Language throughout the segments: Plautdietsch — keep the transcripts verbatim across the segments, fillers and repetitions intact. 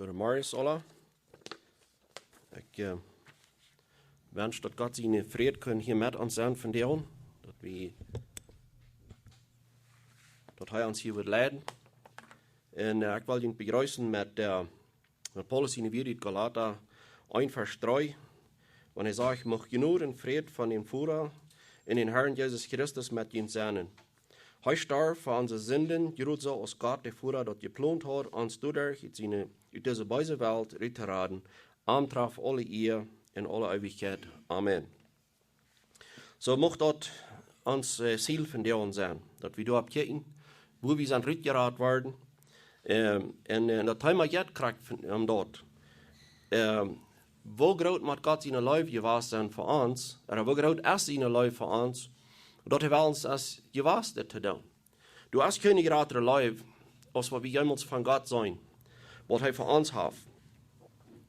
Goodemorjes aula. Ekj, äh, wensch, daut Gott siene Fräd kunn hia met ons sennen vondoag, daut wie, daut hee ons hia woat leiden. Un, äh, ekj well junt bejriessen met, äh, met Paulus siene Wieed ut Galata eent Varsch dree, wan hee sajcht: Mucht Jnod un Fräd von däm Voda un dän Herrn Jesus Christus met junt sennen. Hee storf fa onse Sinden, jrod soo aus Gott de Voda daut jeplont haud, ons doaderch ut siene, ut dise beese Welt rut to raden. Am traft aule Ea un aule Eewichkjeit. Amen. Soo mucht daut ons, äh, Ziel vondoag sennen, daut wie doaropp kjikjen, woo wie sent rutjerat worden. Ähm, un, äh, daut Thema jeit krakjt von, om daut. Ähm, woo groot mott Gott siene Leew jewast sennen fa ons, ooda woo groot es siene Leew fa ons, daut hee well ons aus jewast dit to doonen. Doa es kjeene jratre Leew, aus waut wie jemols von Gott seenen, waut hee fa ons haft.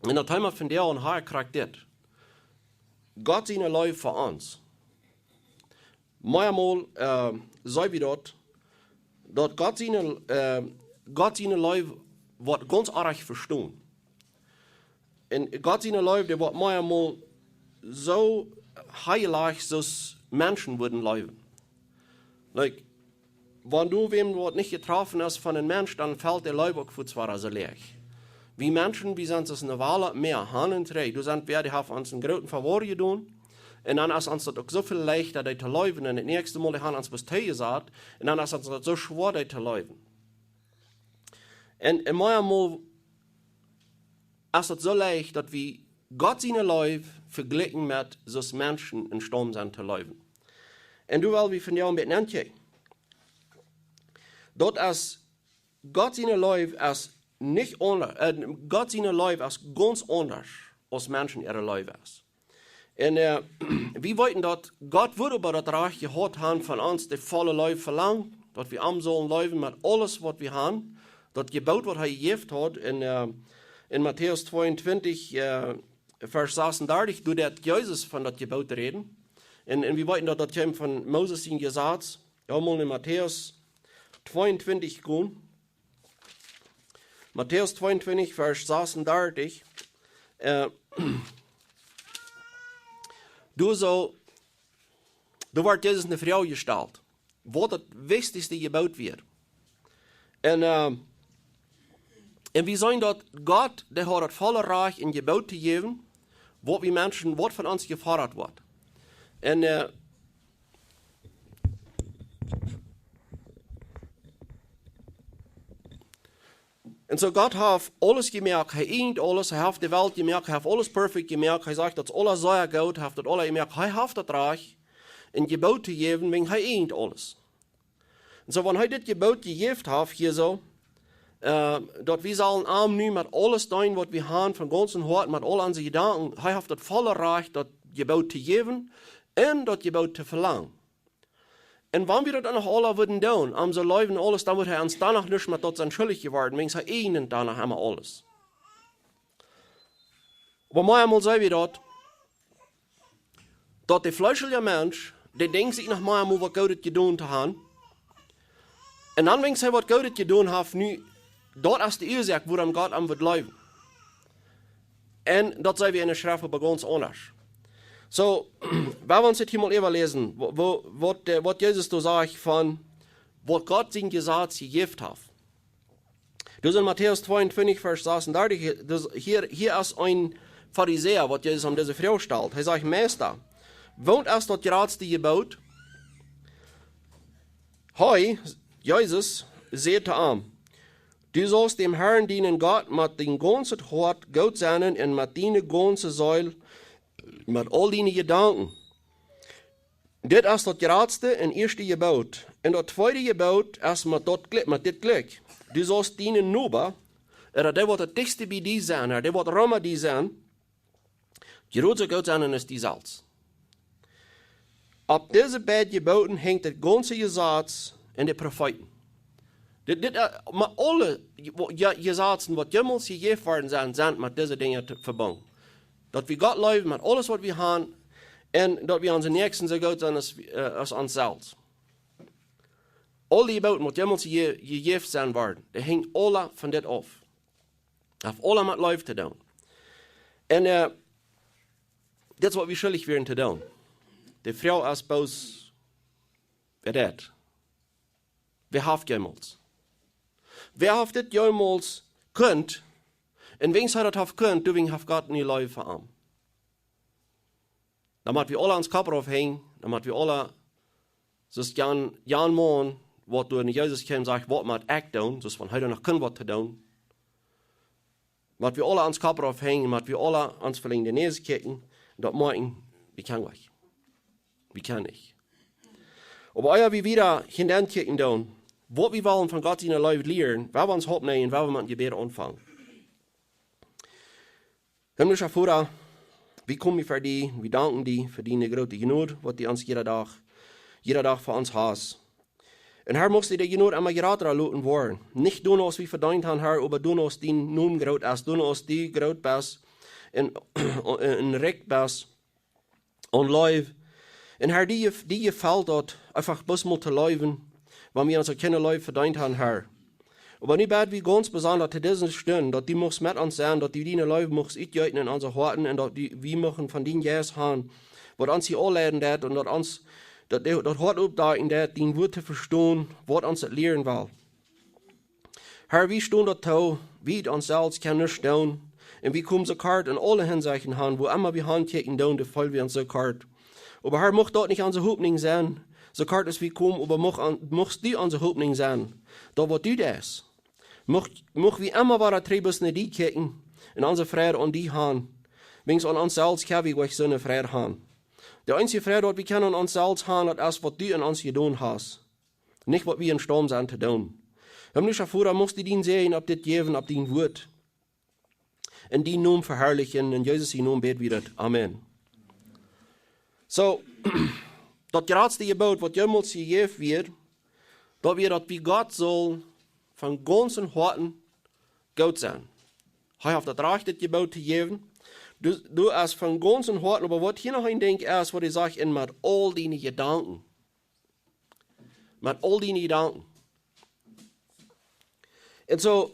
Un daut Thema vondoag haft krakjt dit. Gott siene Leew fa ons. Meamol, äh, seen wie daut, daut Gott siene, äh, Gott siene Leew woat gaunz aundasch vestonen. Un Gott siene Leew, dee woat meamol soo heilach, soo aus Menschen wudden leewen. Like, wan doa wäm woat nich jetroffen es von een Mensch, dan felt de Leew uk fuaz wada soo läach. Wie Menschen, wie sent soo aus ne Wal, mea han un trigj. Doa sent wäa, dee haft ons een grooten Favor jedonen. Un dan es ons daut uk soo väl leichta, dee to leewen. Un daut näakjste Mol, dee han ons waut tojesajcht. Un dan es ons daut soo schwoa, dee to leewen. Un, un meamol es daut soo leicht, daut wie Gott siene Leew vejlikjen met soo aus Menschen em Staut sent to leewen. Un doa well wie vondoag een bät nenn kjikjen. Daut es, Gott siene Leew es nich aunda-, äh, Gott siene Leew es gaunz aundasch aus Menschen äare Leew es. Un, äh, wie weeten daut Gott wudd oba daut Rajcht jehaut han von ons de volle Leew velangen, daut wie am sullen leewen met aules waut wie han. Daut Jeboot waut hee jejäft haud en, äh, en Matäus tweeuntwintich, äh, Varsch sasuntachentich, doa deed Jesus von daut Jeboot räden. Un, un wie weeten daut daut kjeem von Moses sien Jesaz. Lot ons mol en Matäus tweeuntwintich gonen. Matäus tweeuntwintich, Varsch sasuntachentich. Äh, doa soo, doa woat Jesus ne Froag jestalt, waut daut wichtichste Jeboot wia. Un, äh, un wie seenen daut Gott, dee haud daut volle Rajcht een Jeboot to jäwen, waut wie Menschen, waut von ons jefodat woat. Un, äh, un soo Gott haft aules jemoakt, hee eijent aules, hee haft de Welt jemoakt, hee haft aules perfekt jemoakt, hee sajcht, daut es aules sea goot, hee haft daut aules jemoakt, hee haft daut Rajcht, een Jeboot to jäwen, wäajen hee eijent aules. Un soo, wan hee dit Jeboot jejäft haft, hia soo, äh, daut wie sellen am nu met aules deenen, waut wie han, von gaunzem Hoat, met aul onse Jedanken, hee haft daut volle Rajcht, daut Jeboot to jäwen un daut Jeboot to velangen. Un wan wie daut dan noch aula wudden doonen, am soo leewen aules, dan wudd hee ons dan noch nuscht met daut sennen schuldich jeworden, wäajen hee eijent dan noch emma aules. Oba meamol seenen wie daut, daut de fleeschelja Mensch, dee denkjt sikj noch meamol waut Goodet jedonen to han. Un dan, wäajen hee waut Goodet jedonen haft, nu, daut es de Uasoak, wuarom Gott am woat leewen. Un daut seenen wie en de Schreft oba gaunz aundasch. Soo, wan wie ons dit hia mol äwaläsen, woo, woo, waut, äh, waut Jesus doa sajcht von, waut Gott sien Jesaz jejäft haft. Doa en Matäus tweeuntwintich, Varsch sasuntachentich, hia, doa, hia, hia es een Farisäa, waut Jesus am dise Froag stalt. Hee sajcht: Meista, waut es daut jratste Jeboot? Hee, Jesus, säd to am: Du saust däm Herrn, dienen Gott, met dien gaunzet Hoat goot sennen un met diene gaunze Seel, met aul diene Jedanken. Dit es daut jratste un ieeschte Jeboot. Un daut tweede Jeboot es met daut jli-, met dit jlikj. Du saust dienen Noba, ooda dee waut daut dichtste bie die sent, ooda dee waut romma die sent, jrod soo goot sennen aus die selfst. Opp dise beid Jebooten henjt daut gaunze Jesaz un de Profeeten. Dit, dit, äh, met aule, wo-, jo, Jesazen, waut jemols jejäft worden sent, sent met dise Dinja to-, vebungen. Daut wie Gott leewen met aules waut wie han un daut wie onse Näakjsten soo goot sennen aus, äh, aus ons selfst. Aul de Jebooten, waut jemols je-, jejäft sent worden, dee henjen aula von dit auf. Haft aules met Leew to doonen. Un, äh, dit es waut wie schuldich wieren to doonen. De Froag es bloos, wäa deit? Wäa haft jemols? Wäa haft dit jemols kunt? Un wan hee daut haft kunt, doawäajen haft Gott ne Leew fa am. Dan mott wie aule ons Kopp rauf henjen, dan mott wie aule, soo aus Jan, Jan Maun, waut doa no Jesus kjeem, sajcht: "Waut mott ekj doonen?" Soo aus wan hee doa noch kunn waut to doonen. Mott wie aule ons Kopp rauf henjen, mott wie aule ons velenjd de Näs kjikjen, daut moakjen, wie kjennen nich. Wie kjennen nich. Oba ea wie wieda hinjäa kjikjen doonen, waut wie wellen von Gott siene Leew lieren, woa wie ons Haupt nämen, woa wie met Jebäd aunfangen. Himmlischa Voda, wie komen ver die, wie danken die fa diene groote Jnod, waut du ons jieda Dach, jieda Dach fa ons hast. Un Herr, muchst du de Jnod emma jrata loten woaren. Nich doano aus wie vedeent han, Herr, oba doano aus dien Nomen groot es, doano aus du groot best un, un rikj best aun Leew. Un Herr, die, die jefelt daut, eefach bloos mol to leewen, wan wie ons uk kjeene Leew vedeent han, Herr. Oba nu bäd wie gaunz besonda to dise Stund, daut du muchst met ons sennen, daut du diene Leew muchst utjeeten en onse Hoaten un daut du, wie muchten von dienen Jeist han, waut ons hia aunleiden deit un daut ons, daut, daut Hoat oppdakjen deit, dien Wuat to vestonen, waut ons daut lieren well. Herr, wie stonen daut too, wie ons selfst kjennen nuscht doonen, un wie komen soo kort en aule Hinsechten han, wua emma wie han kjikjen doonen, doa feelen wie ons soo kort. Oba Herr, mucht daut nich onse Hopninj sennen, soo kort aus wie komen, oba mucht an-, muchst du onse Hopninj sennen, daut waut du deist. Mucht, mucht wie emma wada trigj no die kjikjen un onse Freid aun die han, wiels aun ons selfst kjenn wie nich soone Freid han. De eensje Freid, waut wie kjennen aun ons selfst han, daut es, waut du en ons jedonen hast. Nich waut wie emstaund sent to doonen. Himmlischa Voda, muchst du dien Säajen opp dit jäwen, opp dien Wuat. Un dienen Nomen veharlichen. En Jesus sienen Nomen bäd wie daut. Amen. Soo, daut jratste Jeboot, waut jemols jejäft wort, daut wia, daut wie Gott sullen von gaunzem Hoaten goot sennen. Hee haft daut Rajcht, dit Jeboot to jäwen. Du, du hast von gaunzem Hoaten, oba waut hia noch een Dinkj es, waut hee sajcht, un met aul diene Jedanken. Met aul diene Jedanken. Un soo,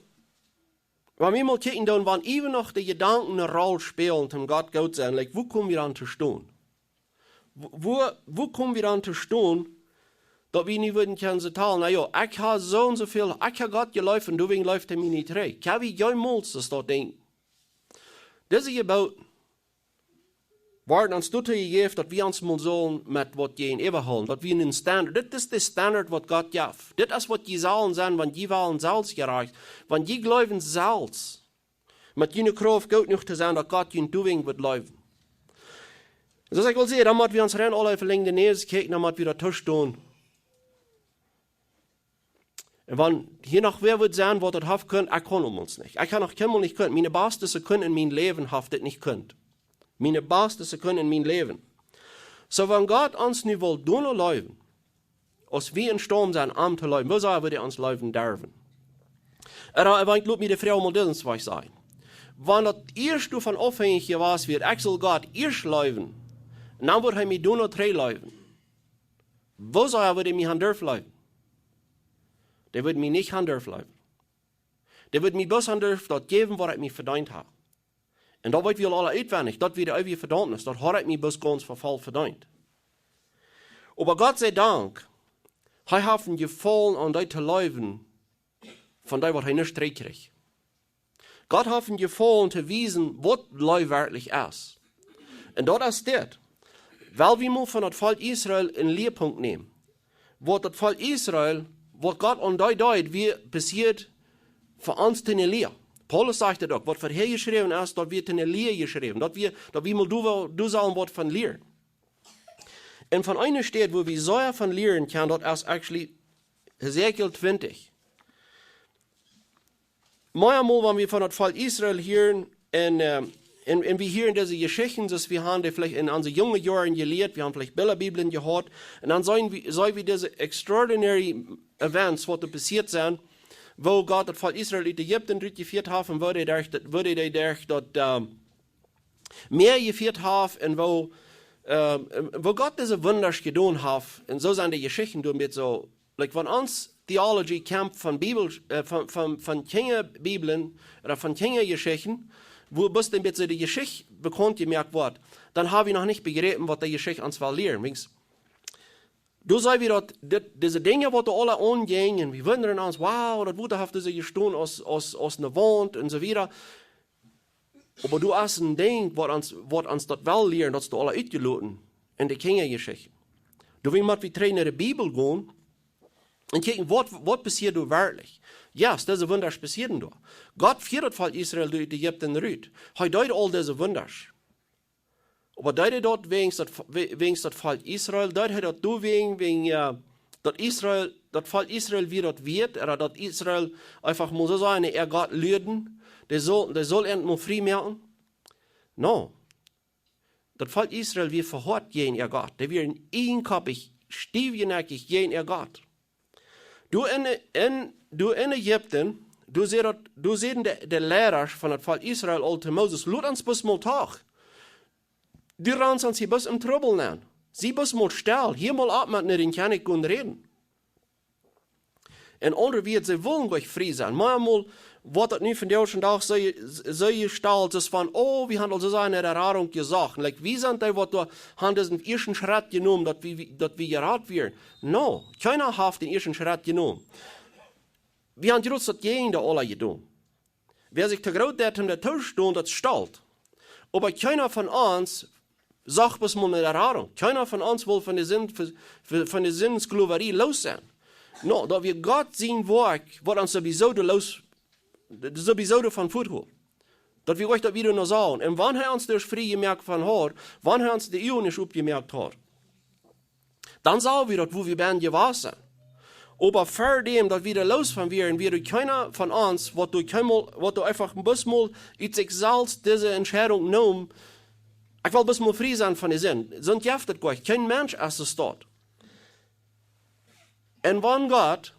wan wie mol kjikjen doonen, wan äwent noch de Jedanken eene Roll spälen, om Gott goot sennen, like, woo komen wie dan to stonen? Woo, woo, woo komen wie dan to stonen, daut wie nu wudden kjennen sajen, na jo, ekj hab soo un soo väl, ekj hab Gott jeleeft un doawäajen leeft hee mie nich trigj. Kjenn wie jemols daut denkjen? Dise Jebooten worden ons doatoo jejäft, daut wie ons mol sullen met waut jäajenäwa hoolen, daut wie eenen Standard, dit es de Standard, waut Gott jeft. Dit es, waut jie sellen sennen, wan jie wellen selfstjerajcht, wan jie jleewen selfst met june Krauft goot jenuach to sennen, daut Gott junt doawäajen woat leewen. Soo aus ekj aul säd, dan mott wie ons rein aule velenjd de Näs kjikjen, dan mott wie daut toostonen. Un wan hia noch wäa wudd sennen, waut daut haft kunt, ekj kaun om ons nich. Ekj hab noch kjeenmol nich kunt. Miene baste Sekund en mien Läwen haft dit nich kunt. Miene baste Sekund en mien Läwen. Soo, wan Gott ons nu wull doano leewen, aus wie emstaund sent, am to leewen, woo sea wudd hee ons leewen derwen? Oba, oba lot mie de Froag mol dit eenst sajen. Wan daut ieescht doavon aufhenjich jewast wia, ekj sull Gott ieescht leewen, un dan wudd hee mie doano trigj leewen. Woo sea wudd hee mie han derft leewen? Dee wudd mie nich han derft leewen. Dee wudd mie bloos han derft daut jäwen, waut ekj mie vedeent hab. Un daut weet wie aul aule utwendich, daut wia de eewje Vedaumnis, daut haud ekj mie bloos gaunz voll vedeent. Oba Gott sie Dank, hee haft een Jefaulen aun dee to leewen, von dee waut hee nich trigj kjrieech. Gott haft een Jefaulen to wiesen, waut Leew werkjlich es. Un daut es dit. Well wie mol von daut Volkj Israel een Lieepunkt nämen. Waut daut Volkj Israel, waut Gott aun dee deed, wia passieet fa ons to eene Lia. Paulus sajcht daut uk, waut verhäa jeschräwen es, daut wia to eene Lia jeschräwen. Daut wia, daut wie mol doa, doa sellen waut von lieren. Un von eene Städ, wua wie sea von lieren kjennen, daut es actually Hesekiel twintich. Meamol, wan wie von daut Volkj Israel hieren, un, ähm, un, un wie hieren dise Jeschichten, soo aus wie han dee veleicht en onse junge Joaren jelieet, wie han veleicht Billabibeln jehaut, un dan seenen wie, seenen wie dise extraordinary events, waut doa passieet sent, woo Gott daut Volkj Israel ut Ägipten rutjefieet haft un woo dee derch daut, woo dee, dee derch daut, ähm, Mäa jefieet haft un woo, ähm, woo Gott dise Wunda jedonen haft. Un soo sent dee Jeschichten doa een bät soo, like, wan ons Theology Camp von Bibel, äh, von, von, von Kjinjabibeln ooda von Kjinjajeschichten, wua bloos een bät de Jeschicht bekaunt jemoakt woat, dan ha wie noch nich bejräpen, waut de Jeschicht ons well lieren. Wiels doa see wie daut, dit, dise Dinja, waut doa aula aunjinjen, wie wundren ons, wow, daut Wota haft doa jestonen aus, aus, aus eene Waunt un soo wieda. Oba doa es een Dinkj, waut ons, waut ons daut well lieren, daut es doa aula utjeloten en de Kjinjajeschicht. Doawäajen mott wie trigj no de Bibel gonen un kjikjen, waut, waut passieed doa werkjlich. Jo, dise Wundasch passieeden doa. Gott fieed daut Volkj Israel derch Ägipten rut. Hee deed aul dise Wundasch. Oba deed hee daut wäajen daut, wäajen daut Volkj Israel, deed hee daut doawäajen, wäajen, äh, daut Israel, daut Volkj Israel wia daut wieet, ooda daut Israel eefach mol soo sennen, äa Gott luaden, dee saul, dee saul an mol frie moaken? No. Daut Volkj Israel wia vehoat jäajen äa Gott. Dee wieren ieejenkoppich, stiewjenekjich jäajen äa Gott. Doa en, en, doa en Ägipten, doa säd daut, doa säden de, de Leidasch von daut Volkj Israel aul to Moses: "Lot ons bloos mol toch. Du ranst ons hia bloos em Trubbel nenn. Sie bloos mol stell, hia mol opp met no dän Kjennich gonen räden." En aundre Wieed, see wullen goanich frie sennen. Mau mol, waut daut nu vondoag dän Dach soo, soo jestalt es von, "Oh, wie haben aul soo sea no de Radunk jesocht." Like, wie sent dee, waut doa haben disen ieeschten Schrett jenomen, daut wie, wie, daut wie jerat wieren? No, kjeena haft dän ieeschten Schrett jenomen. Wie haben jrods daut Jäajendeel aula jedonen. Wäa sikj too groot deed, om daut toostonen, daut stolt. Oba kjeena von ons socht bloos mol no de Radunk. Kjeena von ons wull von de Sind, von, von de Sindsklowarie loos sennen. No, daut wia Gott sien Woakj, waut ons sowieso doa loos, sowieso doavon fuathilt. Daut wia goanich, daut wie doa noch sajen. Un wan hee ons doa frie jemoakt von haud, wan hee ons de Uagen opjemoakt haud, dan sach wie daut, woo wie benen jewast sent. Oba ver däm, daut wie doa loos von wieren, wia doa kjeena von ons, waut doa kjeenmol, waut doa eefach bloos mol ut sikj selfst dise Entscheidunk neem: "Ekj well bloos mol frie sennen von de Sind." Soont jeft daut goanich. Kjeen Mensch es soo staut. Un wan Gott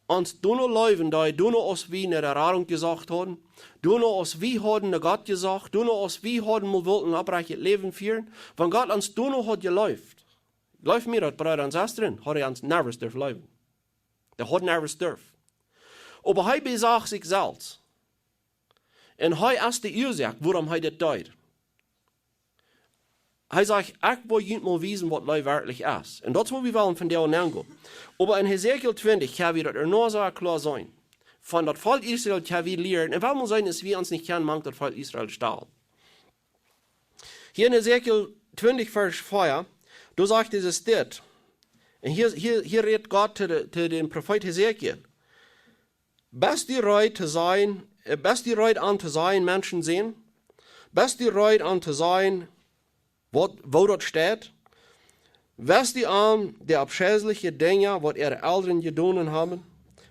ons doano leewen deed, doano aus wie no de Radunk jesocht hauden, doano aus wie hauden no Gott jesocht, doano aus wie hauden mol wullen een opprechtet Läwen fieren, wan Gott ons doano haud jeleeft, jleeft mie daut, Breeda un Sestren, haud hee ons never durft leewen. Dee haud never durft. Oba hee besach sikj selfst. Un hee es de Uasoak, wuarom hee dit deed. Hee sajcht: "Ekj well junt mol wiesen, waut Leew werkjlich es." Un daut es, woo wie wellen vondoag aungonen. Oba en Hesekiel twintich kjenn wie daut ea noch soo kloa seenen. Von daut Volkj Israel kjenn wie lieren. Un woo wie seenen, es wie ons nich kjennen mank daut Volkj Israel stalen. Hia en Hesekiel twintich, Varsch vea, doa sajcht Jesus dit. Un hia, hia, hia rät Gott to de, to dän Profeet Hesekiel: "Best du reed to sennen, äh, best du reed aun to sennen, Menschensän? Best du reed aun to sennen, waut, woo daut steit? Wies du an de aufscheiliche Dinja, waut äare Elren jedonen haben?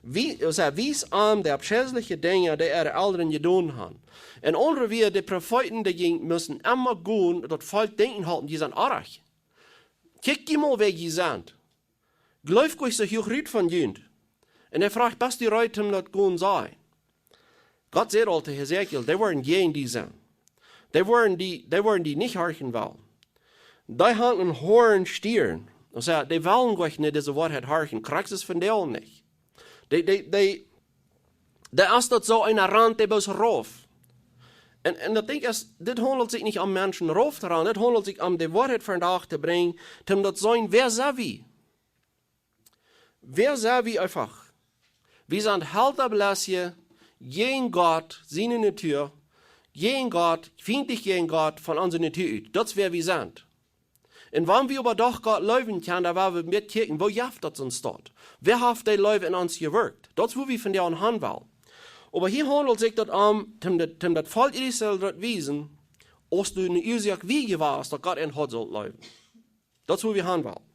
Wie, äh, wies an de aufscheiliche Dinja, dee äare Elren jedonen haben." En aundre Wieed, de Profeeten, dee jinjen, musten emma gonen, daut Volkj denkjen halpen, dee sent oajch. Kjikj jie mol, wäa jie sent. Jleeft goanich soo huach rut von junt. Un hee fruach: "Best du reed om daut gonen sennen?" Gott säd aul to Hesekiel, dee woaren jäajen die sennen. Dee woaren die, dee woaren die nich horchen wellen. Dee haben een hoaren Stieren. Daut sajcht, dee wellen goanich no dise Woarheit horchen. Krakjt soo vondoag nich. Dee, dee, dee, dee es daut soo eena rant, dee bloos rauf. Un, un daut Dinkj es, dit haundelt sikj nich om Menschen rauf to rannen, dit haundelt sikj om de Woarheit vondoag to brinjen, om daut seenen, wäa sent wie? Wäa sent wie eefach? Wie sent Helta Blesje jäajen Gott, siene Natua, jäajen Gott, fientlich jäajen Gott von onse Natua ut. Daut es, wäa wie sent. Un wan wie oba doch Gott leewen kjennen, dan woa wie met kjikjen, woo jeft daut ons daut? Wäa haft dee Leew en ons jewirkjt? Daut es, woo wie vondoag han wellen. Oba hia haundelt sikj daut om, om daut, om daut Volkj Israel daut wiesen, aus doa eene Uasoak wia jewast, daut Gott an haud sullt leewen. Daut es, woo wie han wellen.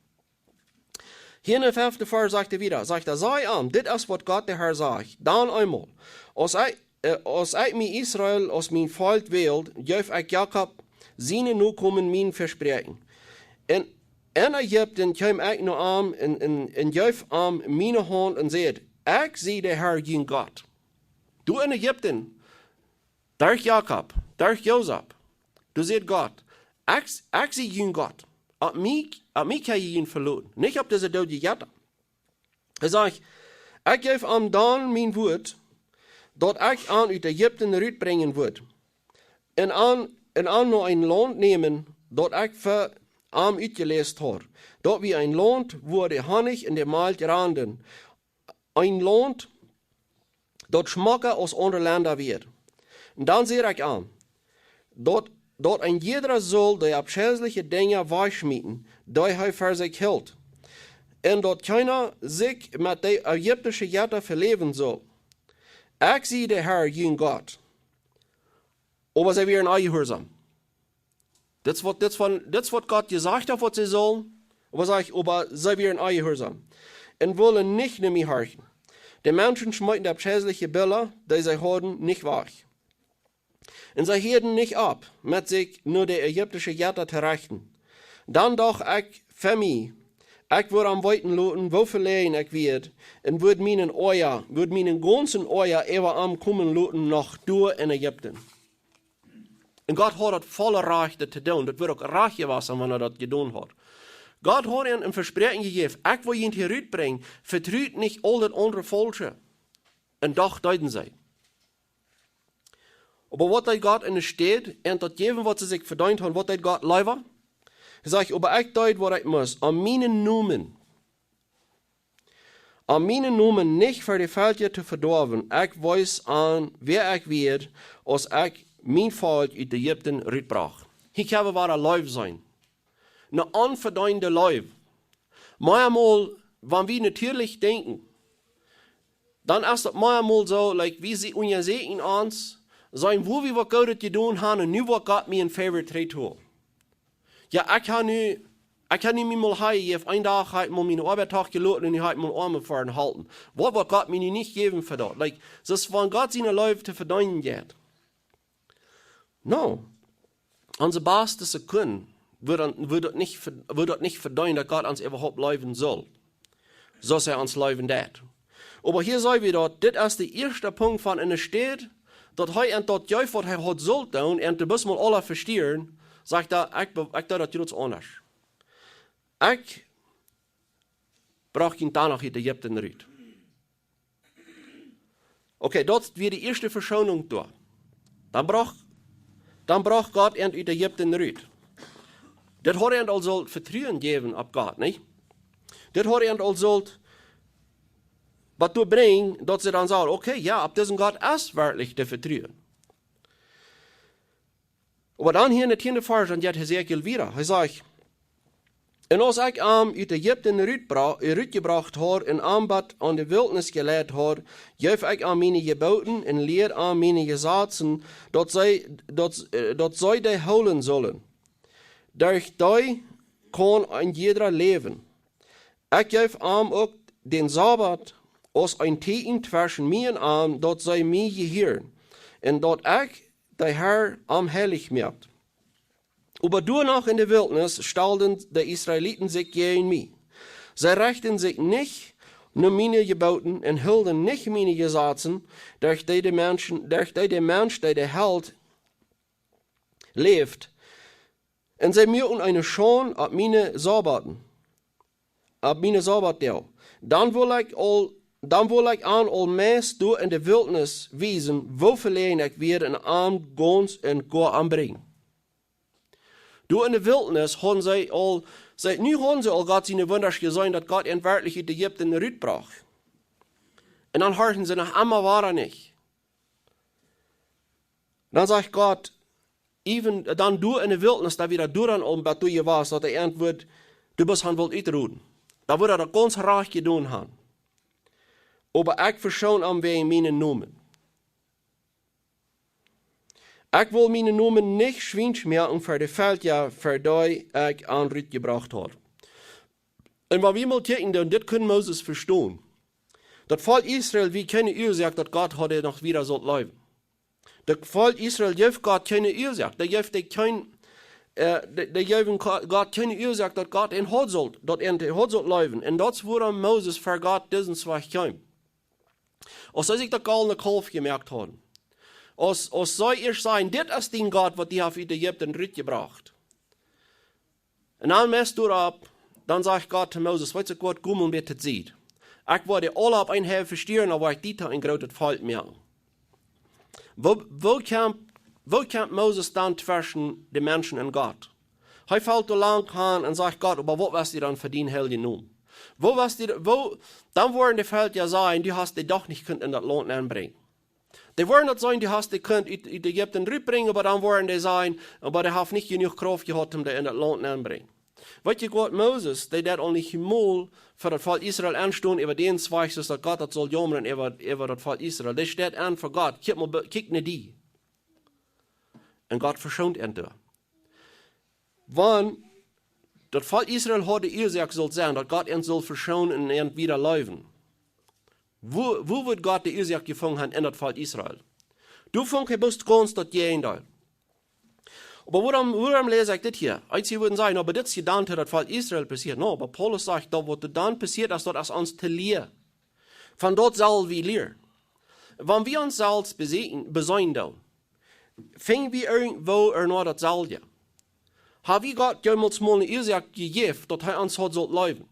Hia en dän feften Varsch sajcht hee wada, sajcht hee: "Saj an, dit es, waut Gott de Herr sajcht: Dan eemol, aus ekj, äh, aus ekj mie Israel aus mien Volkj wäld, jeef ekj Jakob siene Nokomen mien Vespräakjen. En, en Ägipten kjeem ekj no am un, un, un jeef am miene Haunt un säd: Ekj sie de Herr, jun Gott." Doa en Ägipten, derch Jakob, derch Josef, doa säd Gott: "Ekj, ekj sie jun Gott. Opp mie, opp mie kjenn jie junt veloten, nich opp dise doodje Jetta." Hee sajcht: Ekj jeef am dan mien Wuat, daut ekj an ut Ägipten rutbrinjen wudd, un an, un an no een Launt nämen, daut ekj fa am utjeläst haud. Daut wia een Launt, wua de Honnich un de Malkj randen. Een Launt, daut schmocka aus aundre Lenda wia. Un dan säd ekj am, daut, daut een jiedra sull dee aufscheilje Dinja wajchschmieten, dee hee fa sikj hilt. Un daut kjeena sikj met de ägiptische Jetta veläwen sull. Ekj sie de Herr, jun Gott. Oba see wieren onjehuarsom. Dit es waut, dit es waut, dit es waut Gott jesajcht haud, waut see sullen. Oba saj ekj, oba see wieren onjehuarsom. Un wullen nich no mie horchen. De Menschen schmeeten de aufscheilje Bilda, dee see hauden, nich wajch. Un see hieeden nich opp, met sikj no de ägiptische Jetta to rechten. Dan docht ekj fa mie, ekj wudd am weeten loten, woo veläajen ekj wia, un wudd mienen Oaja, wudd mienen gaunzen Oaja äwa am komen loten noch doa en Ägipten. Un Gott haud daut volle Rajcht, daut to doonen. Daut wudd uk rajcht jewast sennen, wan hee daut jedonen haud. Gott haud an een Vespräakjen jejäft: Ekj woa junt hia rutbrinjen, vetrut nich aul daut aundre Faulsche. Un doch deeden see. Oba waut deed Gott enne Städ, an daut jäwen, waut see sikj vedeent hauden, waut deed Gott leewa? Hee sajcht: Oba ekj deed, waut ekj must, om mienen Nomen, om mienen Nomen nich fa de Velkja to vedoawen. Ekj wees an, wäa ekj wia, aus ekj mien Volkj ut Ägipten rutbrocht. Hia kjenn wie wada Leew seenen. Ne onvedeende Leew. Meamol, wan wie natieelich denkjen, dan es daut meamol soo, like, wie see unjasäkjen ons, seenen, woo wie waut Goodet jedonen haben, un nu woat Gott mie een Favor trigjtoolen. Jo, ekj hab nu, ekj hab nu mie mol hia, een Dach hab ekj mol miene Oabeit jeloten un nu hab ekj mol Oame fa een Halpen. Waut woat Gott mie nu nich jäwen fa daut? Like, daut es, wan Gott siene Leew to vedeenen jeit. No, onse baste Sekunden wudd dan, wudd daut nich ve-, wudd daut nich vedeenen, daut Gott ons äwahaupt leewen sull, soo aus hee ons leewen deit. Oba hia seenen wie daut, dit es de ieeschte Punkt von enne Städ, daut hee an daut jeef, waut hee haud sullt doonen, un doa mott mol aules vestieren, sajcht hee: Ekj be-, ekj doo daut jrods aundasch. Ekj brocht junt dan noch ut Ägipten rut. Okay, daut wia de ieeschte Veschonunk doa. Dan brocht, dan brocht Gott an ut Ägipten rut. Dit haud an aul sullt Vetruen jäwen opp Gott, nich? Dit haud an aul sullt waut doa brinjen, daut see dan säden: Okay, jo, opp disen Gott es werkjlich to vetruen. Oba dan hia en dän tieenden Varsch, dan jeit Hesekiel wieda. Hee sajcht: Un aus ekj am ut Ägipten rutbra-, rutjebrocht haud un am bat aun de Wiltnis jeleit haud, jeef ekj am miene Jeboten un lieed am miene Jesazen, daut see, daut, äh, daut see dee hoolen sullen. Derch dee kaun een jiedra läwen. Ekj jeef am uk dän Sabat aus een Tieekjen tweschen mie un am, daut see mie jehieren, un daut ekj, de Herr, am heilich moakt. Oba doano en de Wiltnis stalden de Israeliten sikj jäajen mie. See rechten sikj nich no miene Jeboten un hilden nich miene Jesazen, derch dee de Menschen, derch dee de Mensch, dee dee helt, läft. Un see muaken eene Schaund opp miene Sabaten, opp miene Sabatdoag. Dan wull ekj aul, dan wull ekj an aul meist doa en de Wiltnis wiesen, woo veläajen ekj wia, un an gaunz un goa ombrinjen. Doa en de Wiltnis hauden see aul, see, nu hauden see aul Gott siene Wunda jeseenen, daut Gott an werkjlich ut Ägipten rutbrocht. Un dan horchten see noch emma wada nich. Dan sajcht Gott, even, dan doa en de Wiltnis, daut wia doa dan aul bat doa jewast, daut hee an wudd, du best an wult utroden. Dan wudd hee daut gaunz rajcht jedonen haben. Oba ekj veschoon am wäajen mienen Nomen. Ekj wull mienen Nomen nich schwiensch moaken fa de Velkja, fa dee ekj an rutjebrocht haud. Un wan wie mol kjikjen, dan dit kunn Moses vestonen. Daut Volkj Israel wia kjeene Uasoak, daut Gott haud noch wieda sullt läwen. Daut Volkj Israel jeef Gott kjeene Uasoak. Dee jeef dee kjeen, äh, dee, dee jeewen Go-, Gott kjeene Uasoak, daut Gott an haud sullt, daut an haud sullt läwen. Un daut es wuarom Moses ver Gott disen Wajch kjeem. Aus see sikj daut goldne Kaulf jemoakt hauden. Aus, aus see ieescht säden: Dit es dien Gott, waut die haft ut Ägipten rutjebrocht. Un dan meist doaropp, dan sajcht Gott to Moses: Weetst du waut, go mol een bät to Sied. Ekj woa dee aula opp een Heide vestieren, dan woa ekj die to een grootet Volkj moaken. Woo, woo kjemt, woo kjemt Moses dan tweschen de Menschen un Gott? Hee felt doa lang han un sajcht: "Gott, oba waut wia dit dan fa dien heiljen Nomen? Waut wia dit, woo, dan woaren de Velkja sajen: 'Du hast dee doch nich kunt en daut Launt nenbrinjen.'" Dee woaren daut sajen: "Du hast dee kunt ut, ut Ägipten rutbrinjen," oba dan woaren dee sajen: "Oba dee haft nich jenuach Krauft jehaut, om dee en daut Launt nenbrinjen." Weet jie waut, Moses, dee deed aul nich mol fa daut Volkj Israel enstonen äwa dän Wajch, soo daut Gott daut sull jaumren äwa, äwa daut Volkj Israel. Dee steit en fa Gott: "Kjikj mol, be-, kjikj no die." Un Gott veschoont an doa. Wan daut Volkj Israel haud de Uasoak sullt sennen, daut Gott an sull veschonen un an wieda leewen, woo, woo wudd Gott de Uasoak jefungen haben en daut Volkj Israel? Doa funk hee bloos gaunz daut Jäajendeel. Oba wuarom, wuarom läs ekj dit hia? Eenje wudden sajen: "Oba dit es je dan to daut Volkj Israel passieet." No, oba Paulus sajcht daut, waut doa dan passieet es, daut es ons to lieren. Von daut sell wie lieren. Wan wie ons selfst besieekjen, beseenen doonen, finj wie irjentwoo ea no daut selwje? Ha wie Gott jemols mol ne Uasoak jejäft, daut hee ons haud sullt leewen?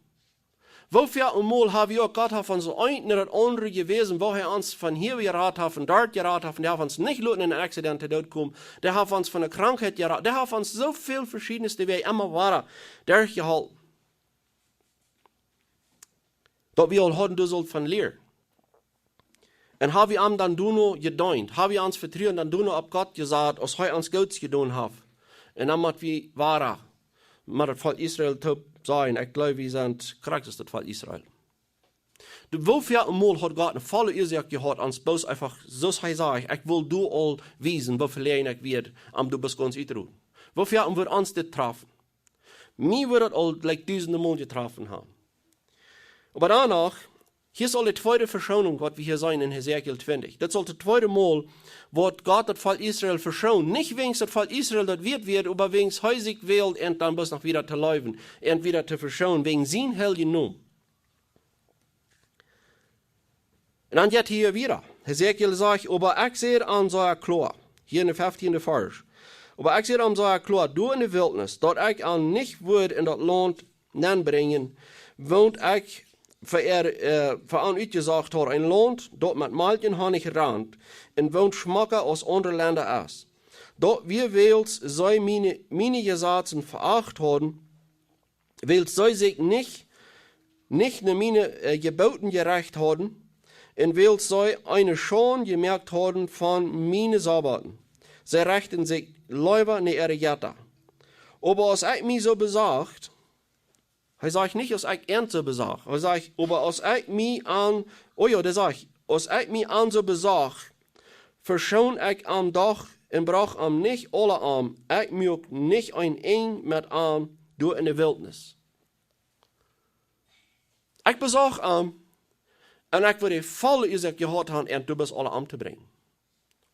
Woo väl mol ha wie uk, Gott haft ons eent no daut aundre jewäsen, woo hee ons von hia jerat haft, von doa jerat haft, un hee haft ons nich loten en een Accident to Doot komen, hee haft ons von de Krankheit jerat, hee haft ons soo väl veschiedne Wäaj emma wada derchjeholpen, daut wie aul hauden, doa sullt von lieren. Un ha wie am dan doano jedeent? Ha wie ons Vetruen dan doano opp Gott jesat, aus hee ons Goodet jedonen haft? Un dan mott wie wada met daut Volkj Israel toop sajen: "Ekj jleew, wie sent krakjt soo aus daut Volkj Israel." De, woo väl mol haud Gott ne volle Uasoak jehaut, ons bloos eefach, soo aus hee säd: "Ekj well die aul wiesen, woo veläajen ekj wia, om die bloos gaunz uttoroden." Woo väl wudd ons dit trafen? Mie wudd daut aul, like, dusende Mol jetroffen haben. Oba doano, hia es aul de tweede Veschonunk, waut wie hia seenen en Hesekiel twintich. Daut es aul daut tweede Mol, waut Gott daut Volkj Israel veschoont. Nich wäajen daut Volkj Israel daut wieet wia, oba wäajen hee sikj wäld un dan bloos noch wieda to leewen un wieda to veschonen, wäajen sien heiljen Nomen. Un dan jeit hee wieda. Hesekiel sajcht: "Oba ekj säd an sea kloa," hia en de feftiende Varsch: "Oba ekj säd an sea kloa, doa en de Wiltnis, daut ekj an nich wudd en daut Launt nenbrinjen, waut ekj fa äa, äh, fa an utjesocht haud, een Launt, daut met Malkj un Honnich rant, un waut schmocka aus aundre Lenda es. Daut wia, wiels see miene, miene Jesazen veacht hauden, wiels see sikj nich, nich no miene, äh, Jeboten jerecht hauden, un wiels see eene Schaund jemoakt hauden von miene Sabbaten. See rechten sikj leewa no äare Jetta. Oba aus ekj mie soo besach," hee sajcht nich: "Aus ekj an soo besach." Hee sajcht: "Oba aus ekj mie an, oh jo, dee sajcht, aus ekj mie an soo besach, veschoond ekj am doch un brocht am nich aula om. Ekj muak nich een Enj met am doa en de Wiltnis." Ekj besach am, un ekj wudd de volle Uasoak jehaut haben, an doa bloos aula omtobrinjen.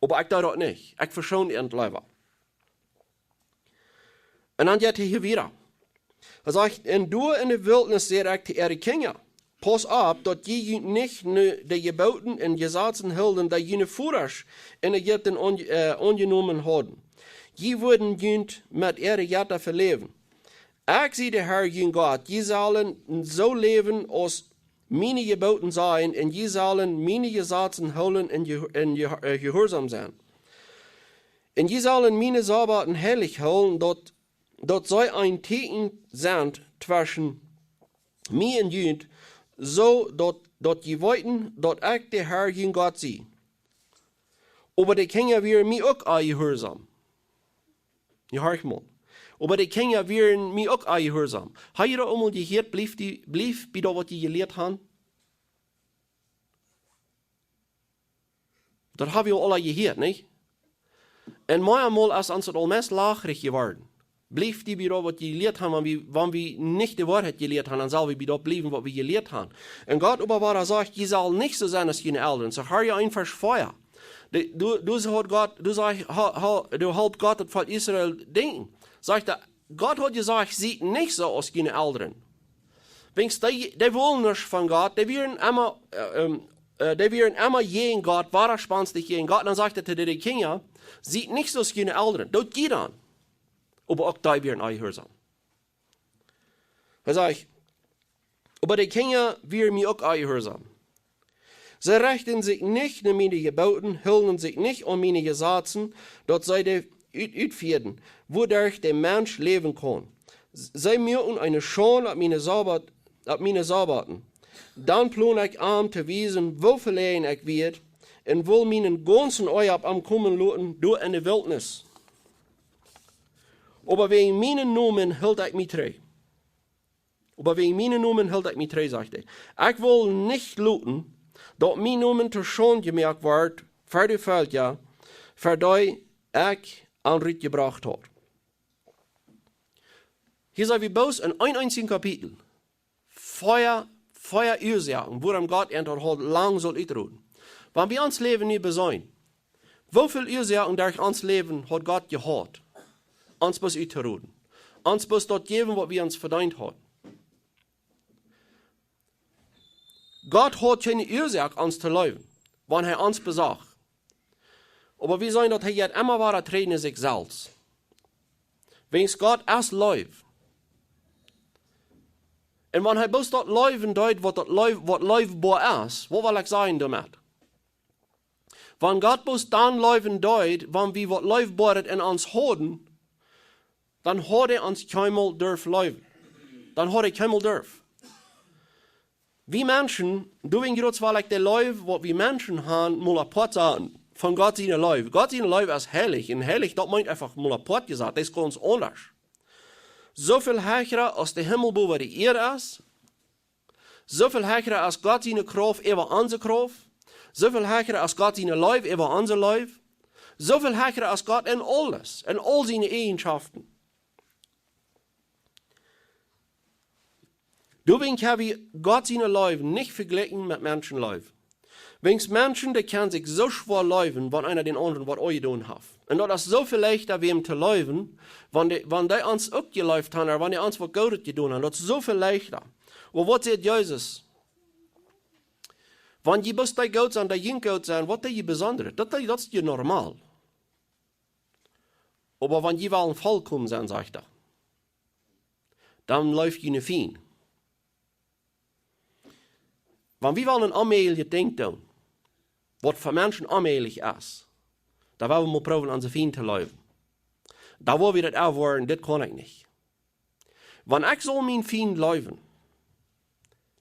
Oba ekj deed daut nich. Ekj veschoond an leewa. Un dan jeit hee hia wieda. Hee sajcht: "Un doa en de Wiltnis säd ekj to äare Kjinja: Pausst opp, daut jie junt nich no de Jeboten un Jesazen hilden, dee june Vodasch en Ägipten aun-, äh, aunjenomen hauden. Jie wudden junt met äare Jetta veläwen. Ekj sie de Herr, jun Gott. Jie sellen soo läwen, aus miene Jeboten sajen, un jie sellen miene Jesazen hoolen un je-, un je-, äh, jehuarsom sennen. Un jie sellen miene Sabbaten heilich hoolen, daut, daut see een Tieekjen sent tweschen mie un junt, soo daut, daut jie weeten, daut ekj de Herr, jun Gott sie." Oba de Kjinja wieren mie uk onjehuarsom. Jo, horch mol. Oba de Kjinja wieren mie uk onjehuarsom. Ha jie daut aul mol jehieet: "Bliew die, bliew bie daut, waut jie jelieet haben"? Daut ha wie aula jehieet, nich? Un mau emol es ons daut aul meist lachrich jeworden. Bliew die bie daut, waut jie jelieet haben. Wan wie, wan wie nich de Woarheit jelieet haben, dan sell wie bie daut bliewen, waut wie jelieet haben. Un Gott oba wada sajcht: "Jie sellen nich soo sennen aus june Elren." Soo, hia en Varsch vea. De, doa, doa haud Gott, doa sajcht, ha, ha, doa halpt Gott daut Volkj Israel denkjen. Sajcht hee, Gott haud jesajcht: "Siet nich soo aus june Elren." Wiels dee, dee wullen nuscht von Gott, dee wieren emma, äh, ähm, äh, dee wieren emma jäajen Gott, wadaspannstich jäajen Gott. Dan sajcht hee to de Kjinja: "Siet nich soo aus june Elren, doot jie dan." Oba uk dee wieren onjehuarsom. Hee sajcht: Oba de Kjinja wieren mie uk onjehuarsaum. See rechten sikj nich no miene Jeboten, hilden sikj nich aun miene Jesazen, daut see dee ut-, utfieeden, wuaderch de Mensch läwen kaun. S-, see muaken eene Schaund opp miene Sabbat-, opp miene Sabbaten. Dan plond ekj an to wiesen, woo veläajen ekj wia, un wull mienen gaunzen Oaja opp an komen loten, doa enne Wiltnis. Oba wäajen mienen Nomen hilt ekj mie trigj. Oba wäajen mienen Nomen hilt ekj mie trigj, sajcht hee. Ekj wull nich loten, daut mien Nomen to Schaund jemoakt wort, fa de Velkja, fa dee ekj an rutjebrocht haud. Hia sent wie bloos enn een eensjet Kapitel. Vea, vea Uasoaken, wuarom Gott an daut haud lang sullt utroden. Wan wie ons Läwen nu beseenen, woo väl Uasoaken derch ons Läwen haud Gott jehaut, ons bloos uttorechten, ons bloos daut jäwen, waut wie ons vedeent hauden? Gott haud kjeene Uasoak, ons to leewen, wan hee ons besach. Oba wie seenen, daut hee jeit emma wieda trigj no sikj selfst. Wäajens Gott es Leew. Un wan hee bloos daut leewen deed, waut daut leew-, waut leefboa es, waut well ekj sajen doamet? Wan Gott bloos dan leewen deed, wan wie waut Leefboaret enn ons hauden, dan haud hee ons kjeenmol durft leewen. Dan haud hee kjeenmol durft. Wie Menschen, doawäajen jrods well ekj de Leew, waut wie Menschen han, mol apoat saten von Gott siene Leew. Gott siene Leew es heilich. Un heilich, daut meent eefach mol apoat jesat. Daut es gaunz aundasch. Soo väl hecha aus de Himmel bowa de Ieed es, soo väl hecha aus Gott siene Krauft äwa onse Krauft, soo väl hecha aus Gott siene Leew äwa onse Leew, soo väl hecha aus Gott enn aules, enn aul siene Eajenschoften. Doawäajen kjenn wie Gott siene Leew nich vejlikjen met Menschenleew. Wäajens Menschen, dee kjennen sikj soo schwoa leewen, wan eena dän aundren waut aunjedonen haft. Un daut es soo väl leichta, wäm to leewen, wan dee, wan dee ons uk jeleeft han, ooda wan dee ons waut Goodet jedonen han. Daut es soo väl leichta. Oba waut sajcht Jesus? Wan jie bloos dee goot sent, dee junt goot sent, waut dee jie besondret? Daut, daut es je normal. Oba wan jie wellen volkomen sennen, sajcht hee, dan leeft june Fiend. Wan wie wellen een onmäajlichet Dinkj doonen, waut fa Menschen onmäajlich es, dan woa wie mol proowen, onse Fiend to leewen. Dan woa wie daut erwoaren, dit kaun ekj nich. Wan ekj saul mienen Fiend leewen,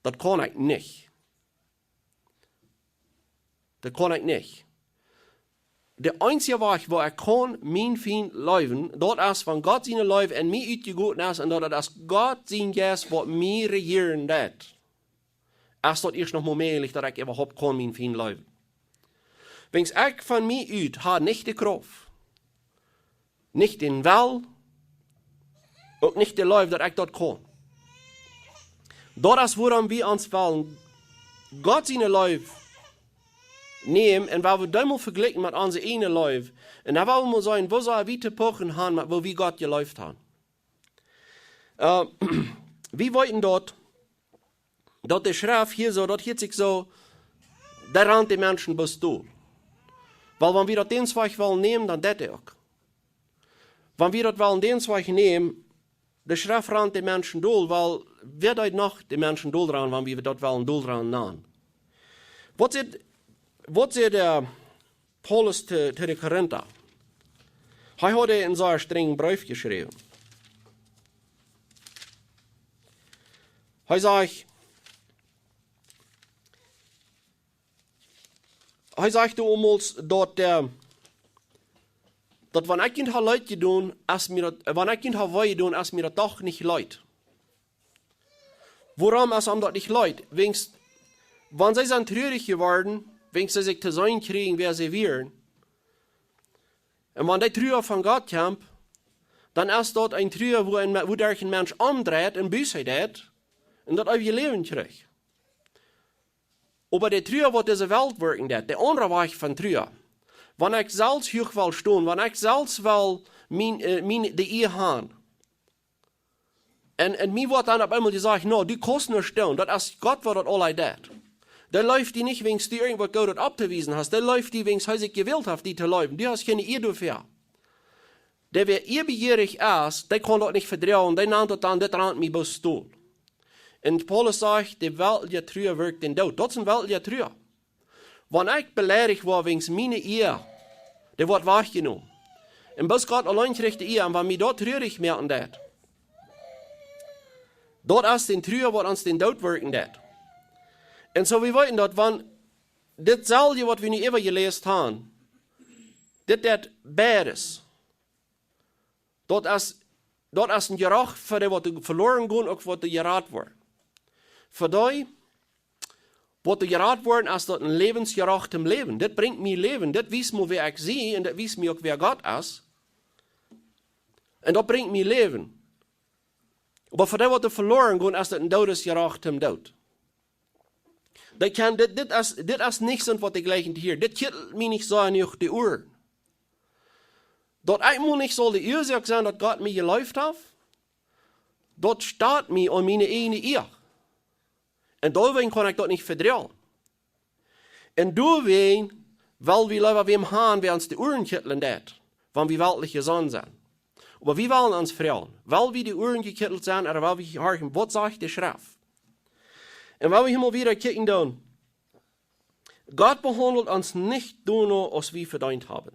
daut kaun ekj nich. Daut kaun ekj nich. De eensje Wajch, woo ekj kaun mienen Fiend leewen, daut es, wan Gott siene Leew enn mie utjegoten es un daut et es Gott sien Jeist, waut mie rejieren deit. Es daut ieescht noch mol mäajlich, daut ekj äwahaupt kaun mienen Fiend leewen? Wäajens ekj von mie ut ha nich de Krauft, nich dän Well, uk nich de Leew, daut ekj daut kaun. Daut es, wuarom wie ons wellen Gott siene Leew nämen un wua wie dee mol vejlikjen met onse eajne Leew. Un dan wellen wie mol seenen, woo sell wie to pochen han met woo wie Gott jeleeft han. Äh, wie weeten daut, daut de Schreft hia soo, daut hieet sikj soo, dee rant de Menschen bloos dol. Wiels wan wie daut dän Wajch wellen nämen, dan deit dee uk. Wan wie daut wellen dän Wajch nämen, de Schreft rant de Menschen dol, wiels wäa deit noch de Menschen dol rannen, wan wie daut wellen dol rannen? Waut sajcht, waut sajcht de Paulus to, to de Korinta? Hee haud een sea strenjen Breef jeschräwen. Hee sajcht, hee sajcht domols daut, äh, daut wan ekj junt ha leet jedonen, es mie daut, wan ekj junt ha wee jedonen, es mie daut doch nich leet. Wuarom es am daut nich leet? Wäajens, wan see sent trurich jeworden, wäajens see sikj to seenen kjrieen, wäa see wieren. Un wan dee Trua von Gott kjemt, dan es daut eene Trua, wua een Me-, wuaderch een Mensch omdreit un Buße deit un daut eewje Läwen kjricht. Oba de Trua, waut dise Welt wirkjen deit, de aundre Wajch von Trua. Wan ekj selfst huach well stonen, wan ekj selfst well mien, äh, mien, de Ea han. Un, un mie woat dan opp eemol jesajcht: "No, du kaust nuscht doonen, daut es Gott, waut daut aula deit." Dee leeft die nich, wäajens du irjentwaut Goodet auftowiesen hast. Dee leeft die, wäajens hee sikj jewält haft, die to leewen. Du hast kjeene Ea doafäa. Dee, wäa eabejierich es, dee kaun daut nich vedroagen, dee nant daut dan, dit rant mie bloos dol. Un Paulus sajcht, de weltliche Trua wirkjt dän Doot. Daut es een weltlicha Trua. Wan ekj beleidicht woa wäajen miene Ea, dee woat wajchjenomen. Un bloos Gott auleen kjricht de Ea, un wan mie daut truarich moaken deit, daut es dee Trua, waut ons dän Doot wirkjen deit. Un soo, wie weeten daut, wan dit selwje, waut wie nu äwa jeläst haben, dit deit beides. Daut es, daut es een Jerecht fa dee, waut veloaren gonen, uk waut jerat woaren. Fa dee, waut jerat woaren, es daut een Läwensjerecht em Läwen. Dit brinjt mie Läwen, dit wiest mie, wäa ekj sie, un dit wiest mie uk, wäa Gott es. Un daut brinjt mie Läwen. Oba fa dee, waut veloaren gonen, es daut een Doodesjerecht em Doot. Dee kjennen, dit, dit es, dit es nich soont, waut dee jlikjen to hieren. Dit kjittelt mie nich soo jenuach de Uaren. Daut ekj mol nich saul de Uasoak sennen, daut Gott mie jeleeft haft, daut steit mie aun miene ieejne Ea. Un doawäajen kaun ekj daut nich vedroagen. Un doawäajen well wie leewa wäm haben, wäa ons de Uaren kjittlen deit, wan wie weltlich jesonnen sent. Oba wie wellen ons froagen, well wie de Uaren jekjittelt sennen, ooda well wie horchen, waut sajcht de Schreft? Un wan wie hia mol wieda kjikjen doonen, Gott behaundelt ons nich doano, aus wie vedeent haben.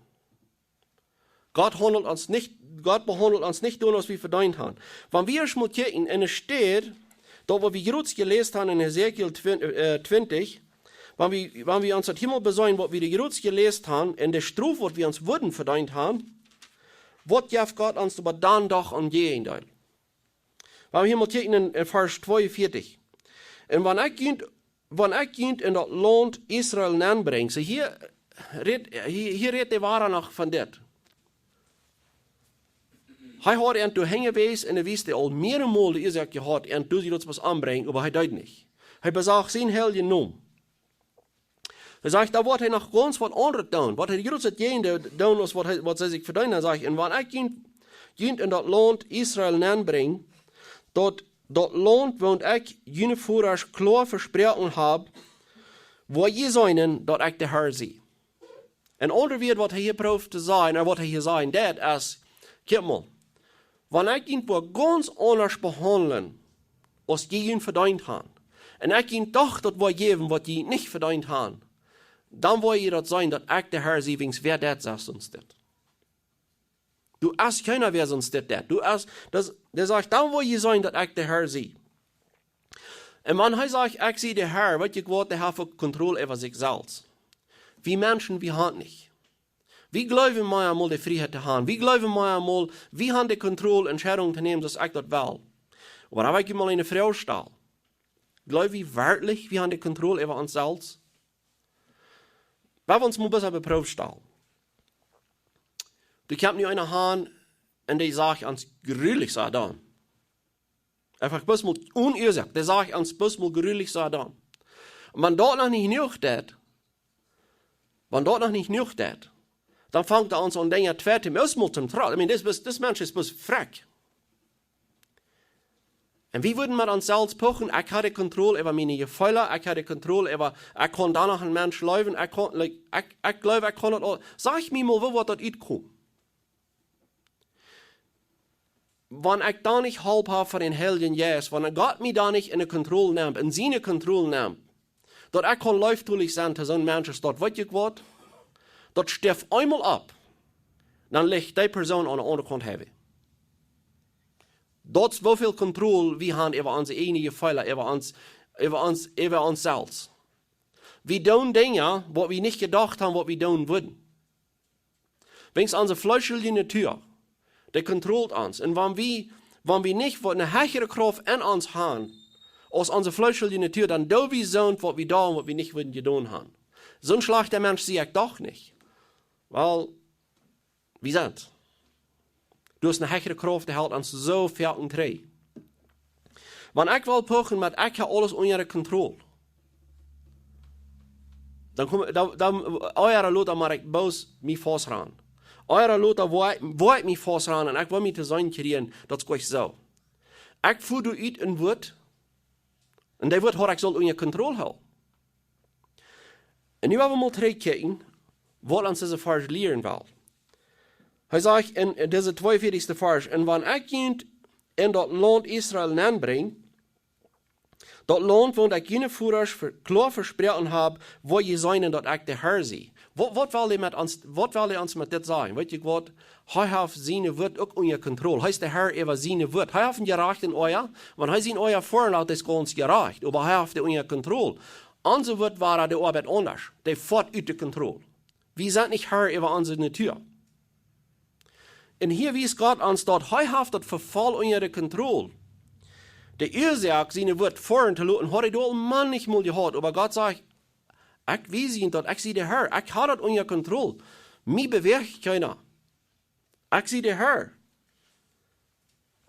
Gott haundelt ons nich, Gott behaundelt ons nich doano, aus wie vedeent haben. Wan wie ieescht mol kjikjen en de Städ, daut waut wie jrods jeläst haben en Hesekiel twintich, äh, twintich, wan wie, wan wie ons daut hia mol beseenen, waut wie doa jrods jeläst haben, un de Strof, waut wie ons wudden vedeent haben, waut jeft Gott ons oba dan doch aum Jäajendeel? Wan wie hia mol kjikjen en, en Varsch tweeunvieetich. Un wan ekj junt, wan ekj junt en daut Launt Israel nenbrinj. Soo hia rät, hia, hia rät de Woarheit noch von dit. Hee haud an doa hinjewäsen un hee wist aul mearemol de Uasoak jehaut, an doa see daut waut aunbrinjen, oba hee deed nich. Hee besach sienen heiljen Nomen. Hee sajcht, dan woat hee noch gaunz waut aundret doonen. Waut hee jrods daut Jäajendeel doonen, aus waut hee, waut see sikj vedeenen. Dan sajcht, un wan ekj junt, junt en daut Launt Israel nenbrinj, daut, daut Launt, waut ekj june Vodasch kloa vesproaken hab, woa jie seenen, daut ekj de Herr sie. En aundre Wieed, waut hee hia proowt to sajen, un waut hee hia sajen deit, es, kjikj mol, wan ekj junt woa gaunz aundasch behaundlen, aus jie junt vedeent haben, un ekj junt doch daut woa jäwen, waut jie nich vedeent haben, dan woa jie daut seenen, daut ekj de Herr sie, wäajen wäa deit sest ons dit? Doa es kjeena, wäa sest dit deit. Doa es, daut, dee sajcht, dan woa jie seenen, daut ekj de Herr sie. Un wan hee sajcht, ekj sie de Herr, weet jie waut, dee haft uk Kontroll äwa sikj selfst. Wie Menschen, wie haben nich. Wie jleewen mau emol de Frieheit to haben. Wie jleewen mau emol, wie haben de Kontroll, Entscheidungen to nämen, soo aus ekj daut well. Oba dan well ekj mol eene Froag stalen. Jleew wie werkjlich, wie haben de Kontroll äwa ons selfst? Wie wellen ons mol bloos opp de Proow stalen. Doa kjemt nu eena aun un dee sajcht ons jrulich soo dom. Eefach bloos mol onen Uasoak. Dee sajcht ons bloos mol jrulich soo dom. Un wan daut noch nich jenuach deit, wan daut noch nich jenuach deit, dan fangt hee ons aun Dinja twei to, ieescht mol toom Trots. I mean, dis, dis, dis Mensch es bloos frakj. Un wie wudden met ons selfst puchen, ekj hab de Kontroll äwa miene Jefeelen, ekj hab de Kontroll äwa, ekj kaun dan noch een Mensch leewen, ekj kaun, like, ekj, ekj jleew, ekj kaun daut aul. Saj mie mol, woo woat daut utkomen? Wan ekj dan nich Help hab von dän Heiljen Jeist, wan Gott mie dan nich enne Kontroll nemt, en siene Kontroll nemt, daut ekj kaun leeftolich sennen to soon Mensch, es daut, weet jie waut? Daut stiew eemol opp, dan licht dee Persoon aun de aundre Kaunt Heaven. Daut es woo väl Kontroll wie haben äwa onse ieejne Jefeelen, äwa ons, äwa ons, äwa ons selfst. Wie doonen Dinja, waut wie nich jedocht haben, waut wie doonen wudden. Wäajen onse fleeschelje Natua, dee kontrolleet ons. Un wan wie, wan wie nich waut eene hechre Krauft en ons haben, aus onse fleeschelje Natua, dan doo wie soont, waut wie doonen, waut wie nich wudden jedonen haben. Soon schlajchta Mensch sie ekj doch nich. Well, wie sent. Doa es eene hechre Krauft, dee helt ons soo foaken trigj. Wan ekj well puchen, mau ekj hab aules unja Kontroll, dan kom, dan, dan, ea ooda lota mott ekj bloos mie faust ranen. Ea ooda lota woa ekj, woa ekj mie faust ranen un ekj woa mie to seenen kjrieen, daut es jlikj soo. Ekj fua doa ut een Wuat, un dee Wuat haud ekj sull unja Kontroll hoolen. Un nu well wie mol trigjkjikjen, waut ons dise Varsch lieren well. Hee sajcht en, en dise tweeunvieetichste Varsch, un wan ekj junt en daut Launt Israel nenbrinj, Daut Launt, waut ekj june Vodasch ver-, kloa vesproaken hab, woa jie seenen, daut ekj de Herr sie. Waut, waut well hee met ons, waut well hee ons met dit sajen? Weet jie waut? Hee haft sien Wort uk unja Kontroll. Hee es de Herr äwa sien Wort. Hee haft een jerajchten Oaja, wan hee sien Oaja foaren lat, es gaunz jerajcht. Oba hee haft dee unja Kontroll. Onse Wort wia de Oabeit aundasch. Dee foat ut de Kontroll. Wie sent nich Herr äwa onse Natua. Un hia wiest Gott ons daut, hee haft daut Vefaulen unja de Kontroll. De Uasoak, sien Wort foaren to loten, haud hee aul mannichmol jehaut. Oba Gott sajcht, ekj wies junt daut, ekj sie de Herr. Ekj hab daut unja Kontroll. Mie bewäacht kjeena. Ekj sie de Herr.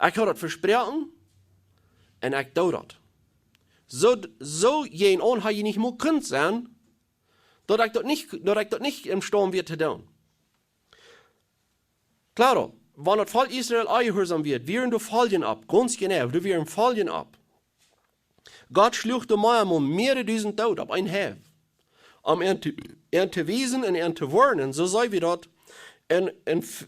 Ekj hab daut vesproaken un ekj doo daut. Soo, soo jäajenaun haud jie nich mol kunt sennen, daut ekj daut nich, daut ekj daut nich emstaund wia to doonen. Klaro, wan daut Volkj Israel onjehuarsaum wort, wieren doa Foljen opp, gaunz jeneiw, doa wieren Foljen opp. Gott schluach doa mau mea aus dusent doot opp een Heff. Om an to, an to wiesen un an to woarnen, soo see wie daut. Un, un, f-,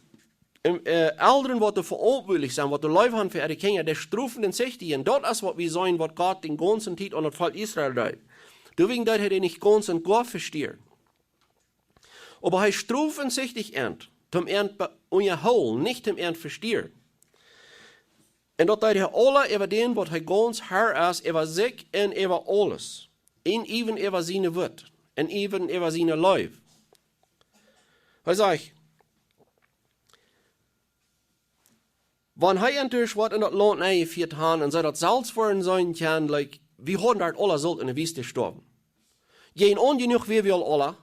un, äh, Elren, waut doa veauntwuatlich sent, waut doa Leew han fa äare Kjinja, dee strofen un sichtigen. Daut es, waut wie seenen, waut Gott de gaunze Tiet aun daut Volkj Israel deed. Doawäajen deed hee dee nich gaunz un goa vestieren. Oba hee strof un sichticht an, toom an be-, unjahoolen, nich toom an vestieren. Un daut deed hee aula äwa dän, waut hee gaunz Herr es, äwa sikj un äwa aules. Un äwen äwa sien Wort. Un äwen äwa siene Leew. Hee sajcht, wan hee enne Tiet waut en daut Launt nenjefieet haud un see daut selfst fa sikj seenen kunnen, like, wie hauden doa aula sullt enne Wiest jestorwen. Jäajenaun jenuach wia wie aul aula.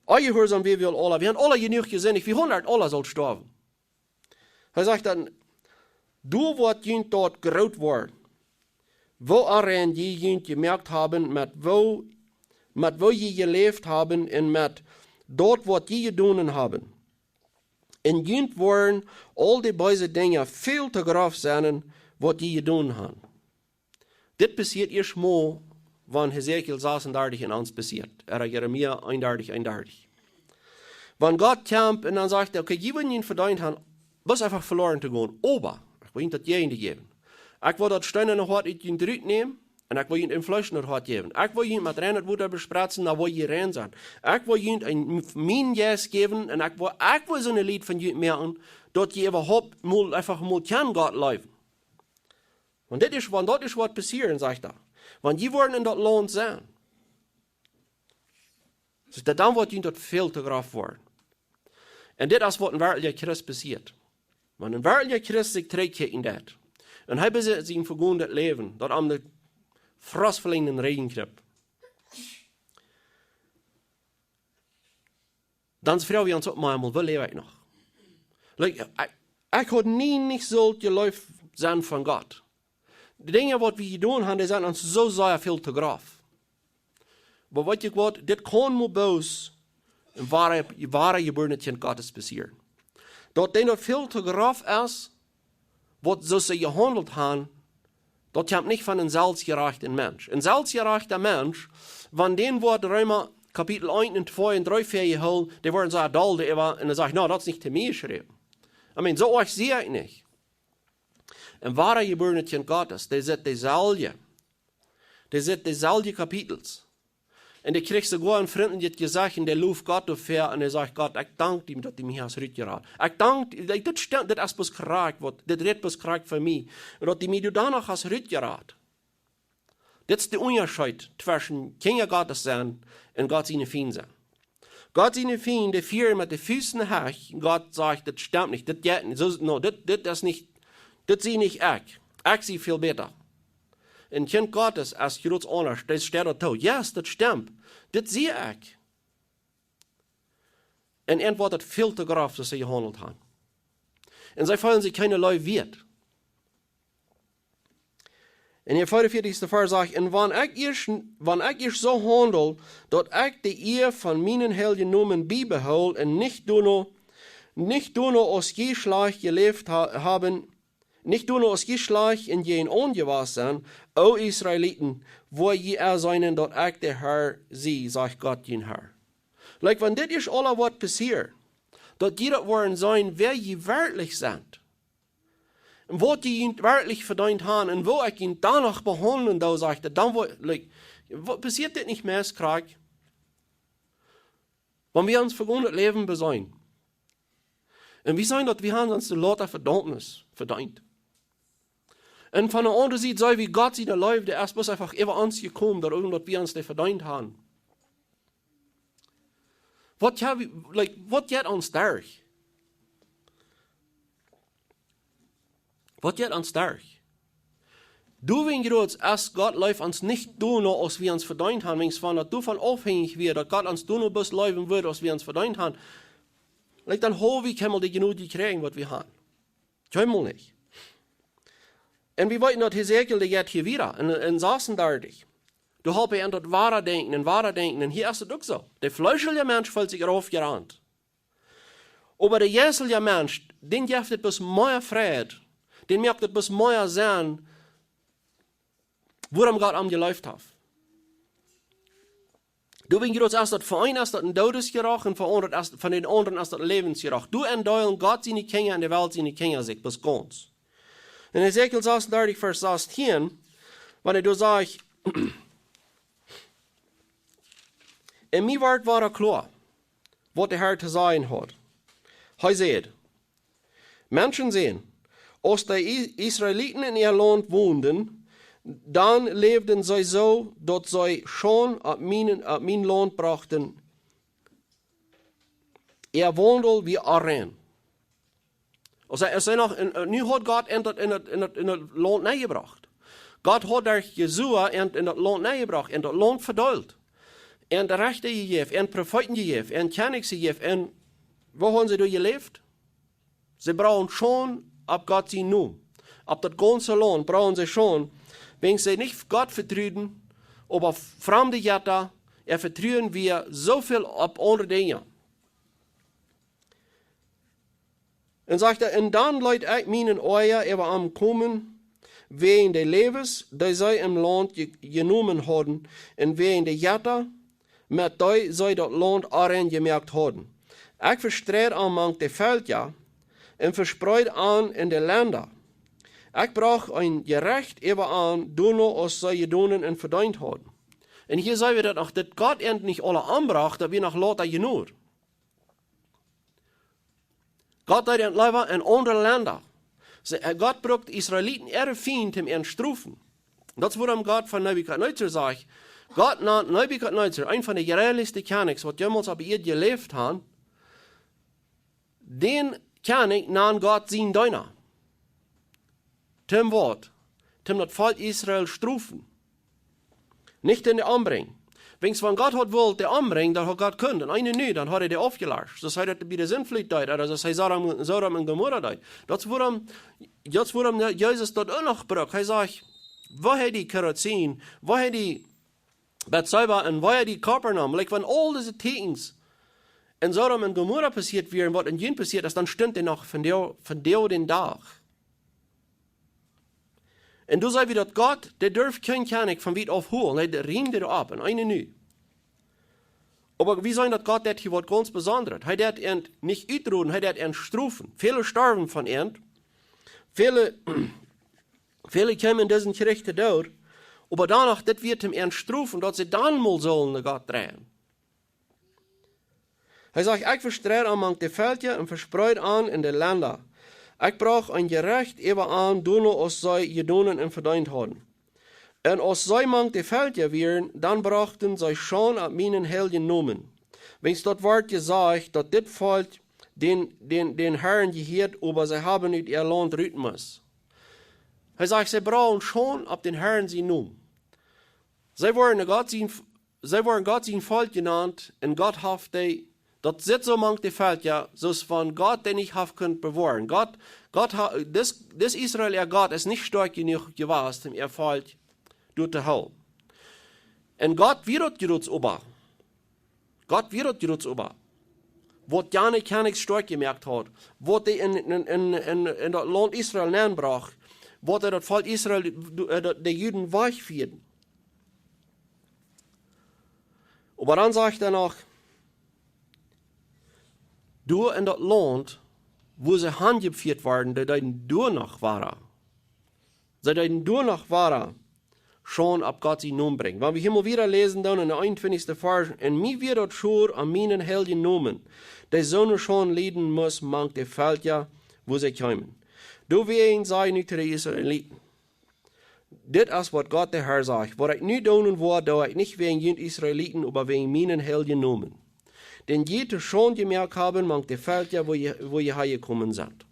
Onjehuarsaum wia wie aul aula. Wie hauden aula jenuach jesindicht. Wie hauden doa aula sullt storwen. Hee sajcht dan, doa woat junt daut groot woaren, woo onrein jie junt jemoakt haben, met woo, met woo jie jeläft haben un met daut, waut jie jedonen haben. Un junt woaren aul dee beese Dinja väl too groff sennen, waut jie jedonen haben. Dit passieet ieescht mol, wan Hesekiel sasendartich en ons passieet, ooda Jeremia eenendartich, eenendartich. Wan Gott kjemt un dan sajcht hee, okay, jie woaren junt vedeent haben, bloos eefach veloaren to gonen. Oba, ekj well junt daut Jäajendeel jäwen. Ekj woa daut steenane Hoat ut junt rutnämen, un ekj woa junt een fleeschnet Hoat jäwen. Ekj woa junt met reinet Wota bespretzen, dan woa jie rein sennen. Ekj woa junt een, mienen Jeist jäwen, un ekj woa, ekj woa soone Lied von junt moaken, daut jie äwahaupt mol, eefach mol kjennen Gott leewen. Wan dit es, wan daut es waut passieren, sajcht hee. Wan jie woaren en daut Launt sennen. Soo, dan woat junt daut väl too groff woaren. Un dit es waut een werkjlicha Christ passieet. Wan een werkjlicha Christ sikj trigjkjikjen deit. Un hee besitt sien vegonet Läwen, daut am de Frost velenjd en Räajen kjript. Dan froag wie ons uk mau eemol, woo läw ekj noch? Like, ekj, ekj haud nie nich sult jeleeft sennen von Gott. De Dinja waut wie jedonen haben, dee sent ons soo sea väl too groff. Oba weet jie waut, dit kaun mau bloos een woara, woara jebuarnet Kjint Gottes passieren. Daut dee daut väl too groff es, waut soo see jehaundelt haben, daut kjemt nich von een selfstjerajchten Mensch. Een selfstjerajchta Mensch, wan dän woat Reema Kapitel eent un twee un dree väajehoolen, dee woaren soo doll doaräwa un dan sajcht, no, daut es nich to mie jeschräwen. I mean, soo oajch sie ekj nich. Een woara jebuarnet Kjint Gottes, dee sitt deeselwje. Dee sitt deeselwje Kapitels. Un dee kjricht soogoa een frintlichet Jesecht un dee loft Gott doafäa un dee sajcht, Gott, ekj dank die, daut du mie hast rutjerat. Ekj dank die, dit stemmt, dit es bloos krakjt, waut, dit rät bloos krakjt fa mie. Un daut du mie doano hast rutjerat. Dit es de Unjascheet tweschen Kjinja Gottes sennen un Gott siene Fiend sennen. Gott siene Fiend, dee fieren met de Fust enne Hecht, Gott sajcht, daut stemmt nich, daut jeit nich, soo, no, dit, dit es nich, dit sie nich ekj. Ekj sie väl bäta. Een Kjint Gottes es jrod aundasch, dee steit doa too. Yes, daut stemmt. Dit sie ekj. Un an woat daut väl too groff, daut see jehaundelt haben. Un see feelen sikj kjeene Leew wieet. Un hia veeaunvieetichste Varsch sajcht, un wan ekj ieescht, wan ekj ieescht soo haundel, daut ekj de Ea von mienen heiljen Nomen biebehool un nich doano, nich doano aus jie schlajcht jeläft ha-, haben, nich doano aus jie schlajcht en jun Aunjewasen, o Israeliten, woa jie erkjanen, daut ekj de Herr sie, sajcht Gott, jun Herr. Like, wan dit es aules waut passieren, daut jie daut woaren seenen, wäa jie werkjlich sent. waut jie werkjlich vedeent haben un woo ekj junt doano behaundlen doo, sajcht hee, dan woat, like, waut passieet dit nich mea, krakjt? Wan wie ons vegonen daut Läwen beseenen. Un wie seenen daut wie haben ons de lauta Vedaumnis vedeent. Un von de aundre Sied seenen wie Gott siene Leew, dee es bloos eefach äwa ons jekomen, daut, daut wie ons dee vedeent haben. Waut ha wie, like, waut jeit ons derch? Waut jeit ons derch? Doawäajen jrod es Gott leeft ons nich doano aus wie ons vedeent haben, wiels wan daut doavon aufhenjich wia, daut Gott ons doano bloos leewen wudd aus wie ons vedeent haben, like, dan haud wie kjeenmol de Jnod jekjräajen waut wie haben. Kjeenmol nich. Un wie weeten daut Hesekiel, dee jeit hia wieda, en, en sasundartich. Doa halpt hee an daut wada denkjen un wada denkjen. Un hia es et uk soo. De fleeschelja Mensch feelt sikj raufjerant. Oba de jeistelja Mensch, dän jeft et bloos mea Freid. Dän moakt et bloos mea Senn, wuarom Gott am jeleeft haft. Doawäajen jrod es daut, fa eenen es daut een Doodesjeracht un fa aundre es, von dän aundren es daut een Läwensjeracht. Doa endeelen Gott siene Kjinja un de Welt siene Kjinja sikj bloos gaunz. En Hesekiel sasundartich, Varsch sastieen, wan hee doa sajcht, un mie wort wada kloa, waut de Herr to sajen haud. Hee säd: Menschensän, aus de I-, Israeliten en äa Launt wonden, dan läwden see soo, daut see Schaund opp mienen, opp mien Launt brochten, äa Waundel wia onrein. Aus hee, aus hee noch, en, en nu haud Gott an daut, en daut, en daut, en daut Launt nenjebrocht. Gott haud derch Josua an en daut Launt nenjebrocht, en daut Launt vedeelt. An Rechta jejäft, an Profeeten jejäft, an Kjennichs jejäft, un woo haben see doa jeläft? See brochten Schaund opp Gott sienen Nomen. Opp daut gaunze Launt brochten see Schaund, wiels see nich Gott vetruden, oba framde Jetta, äa Vetruen wia soo väl opp aundre Dinja. Un sajcht hee: Un dan leet ekj mienen Oaja äwa an komen, wäajen de Läwes, dee see em Launt je-, jenomen hauden, un wäajen de Jetta, met dee see daut Launt onrein jemoakt hauden. Ekj vestreid an mank de Velkja, un vespreed an en de Lenda. Ekj brocht een Jerecht äwa an, doano aus see jedonen un vedeent hauden. Un hia seenen wie daut noch, daut Gott an nich aule ombrocht, daut wia noch lauta Jnod. Gott deed an leewa en aundre Lenda. See, äh, Gott brukt Israeliten äare Fiend, om an to strofen. Daut es wuarom Gott von Nebukadnezar sajcht, Gott nand Nebukadnezar, een von de jrelichste Kjennichs, waut jemols opp Ieed jeläft haben, dän Kjennich nand Gott sien Deena. Toom waut? Toom daut Volkj Israel strofen. Nich dee ombrinjen. Wiels wan Gott haud wullt dee ombrinjen, dan haud Gott kunt. Un eena nu, dan haud hee dee aufjelescht. Soo aus hee daut bie de Sindflut deed, ooda soo aus hee Sodom, Sodom un Gomorra deed. Daut es wuarom, daut es wuarom Jesus daut uk noch brukt. Hee sajcht, woo hee dee Korazin, woo hee dee Bethseba un woo hee dee Kapernaum, like, wan aul dise Tieekjens en Sodom un Gomorra passieet wieren, waut en junt passieet es, dan stunt hee noch vondoag, vondoag dän Dach. Un doa seenen wie daut Gott, dee durf kjeen Kjennich von wiet auf hoolen, hee riemt dee opp en eena nu. Oba wie seenen daut Gott deit hia waut gaunz Besondret. Hee deit an nich utroden, hee deit an strofen. Väle storwen von an. Väle, väle kjeemen en disen Kjrich to Doot. Oba doano, dit wia toom an strofen, daut see dan mol sullen no Gott dreien. Hee sajcht: Ekj vestreid an mank de Velkja un vespreed an en de Lenda. Ekj brocht een Jerecht äwa an, doano aus see jedonen un vedeent hauden. Un aus see mank de Velkja wieren, dan brochten see Schaund opp mienen heiljen Nomen. Wiels daut wort jesajcht, daut dit Volkj dän, dän, dän Herrn jehieet, oba see haben ut äa Launt rut must. Hee sajcht, see brochten Schaund opp dän Herrn sien Nomen. See worden Gott sien, see worden Gott sien Volkj jenant, un Gott haft dee, daut sitt soo mank de Velkja, soo aus wan Gott dee nich haft kunt bewoaren. Gott, Gott ha-, dis, dis Israel, äa Gott es nich stoakj jenuach jewast, om äa Volkj doa to hoolen. Un Gott wia daut jrods oba. Gott wia daut jrods oba. Waut jane Kjennichs stoakj jemoakt haud. Waut dee en, en, en, en, en daut Launt Israel nenbrocht. Waut hee daut Volkj Israel, de, de, de Juden wajchfieed. Oba dan sajcht hee noch, doa en daut Launt, wua see hanjefieet worden, dee deeden doa noch wada. See deeden doa noch wada Schaund opp Gott sienen Nomen brinjen. Wan wie hia mol wieda läsen dan en dän eenuntwintichsten Varsch: "Un mie wia daut schod om mienen heiljen Nomen, dee soone Schaund lieden must mank de Velkja, wua see kjeemen. Doawäajen saj nu to de Israeliten: Dit es waut Gott de Herr sajcht: Waut ekj nu doonen woa, doo ekj nich wäajen junt Israeliten, oba wäajen mienen heiljen Nomen, dän jie to Schaund jemoakt haben mank de Velkja, wua jie, wua jie häajekomen sent.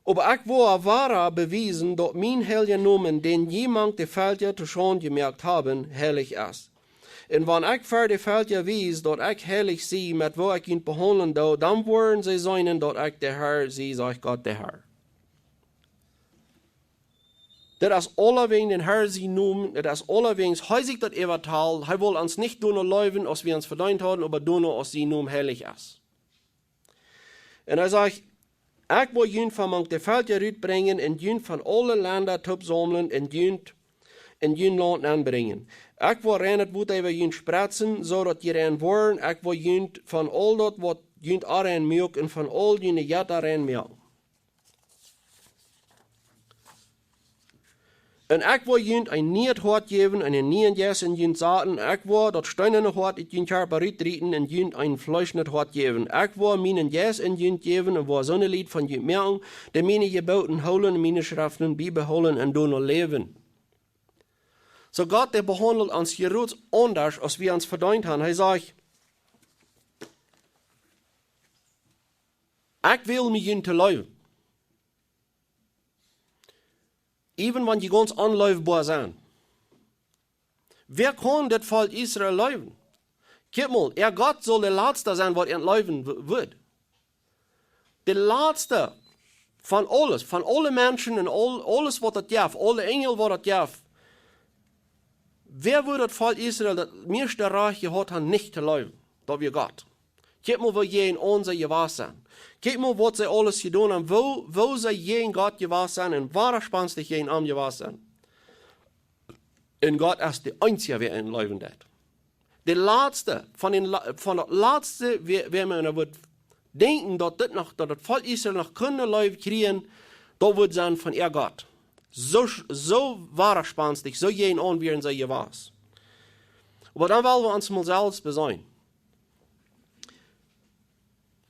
Oba ekj woa wada bewiesen, daut mien heilja Nomen, dän jie mank de Velkja to Schaund jemoakt haben, heilich es. Un wan ekj ver de Velkja wies, daut ekj heilich sie, met woo ekj junt behaundlen doo, dan woaren see seenen, daut ekj de Herr sie, sajcht Gott de Herr." Dit es aulawäajen dän Herr sien Nomen, dit es aulawäajen, hee sikj daut äwatalt, hee well ons nich doano leewen aus wie ons vedeent hauden, oba doano aus sien Nomen heilich es. Un hee sajcht: "Ekj woa junt von mank de Velkja rutbrinjen un junt von aule Lenda toopsaumlen un junt en jun Launt nenbrinjen. Ekj woa reinet Wota äwa junt spretzen, soo daut jie rein woaren. Ekj woa junt von aul daut, waut junt onrein muak, un von aul june Jetta rein moaken. Un ekj woa junt een nieet Hoat jäwen un een nieen Jeist en junt saten. Ekj woa daut steenane Hoat ut jun Kjarpa rutrieten un junt een fleeschnet Hoat jäwen. Ekj woa mienen Jeist en junt jäwen un woa soone Lied von junt moaken, dee miene Jebooten hoolen un miene Schreften biebehoolen un doano läwen." Soo Gott, dee behaundelt ons hia gaunz aundasch aus wie ons vedeent haben. Hee sajcht: "Ekj well mie junt to leewen, even wan jie gaunz onleefboa sent." Wäa kaun dit Volkj Israel leewen? Kjikj mol, äa Gott saul de latsta sennen, waut an leewen w-, wudd. De latsta von aules, von aule Menschen un aul-, aules, waut daut jeft, aule Enjel, waut daut jeft. Wäa wudd daut Volkj Israel daut mieeschte Rajcht jehaut haben, nich to leewen? Daut wia Gott. Kjikj mol, woo jäajen aun see jewast sent. Kjikj mol, waut see aules jedonen haben, woo, woo see jäajen Gott jewast sent un wadaspenstig jäajen am jewast sent. Un Gott es de eensja, wäa an leewen deit. De latsta, von dän la-, von daut latsta, wäa, wäa eena wudd denkjen, daut dit noch, daut daut Volkj Israel noch kunn Leew kjrieen, daut wudd sennen von äa Gott. Soo sch-, soo wadaspenstig, soo jäajen aun wieren see jewast. Oba dan well wie ons mol selfst beseenen.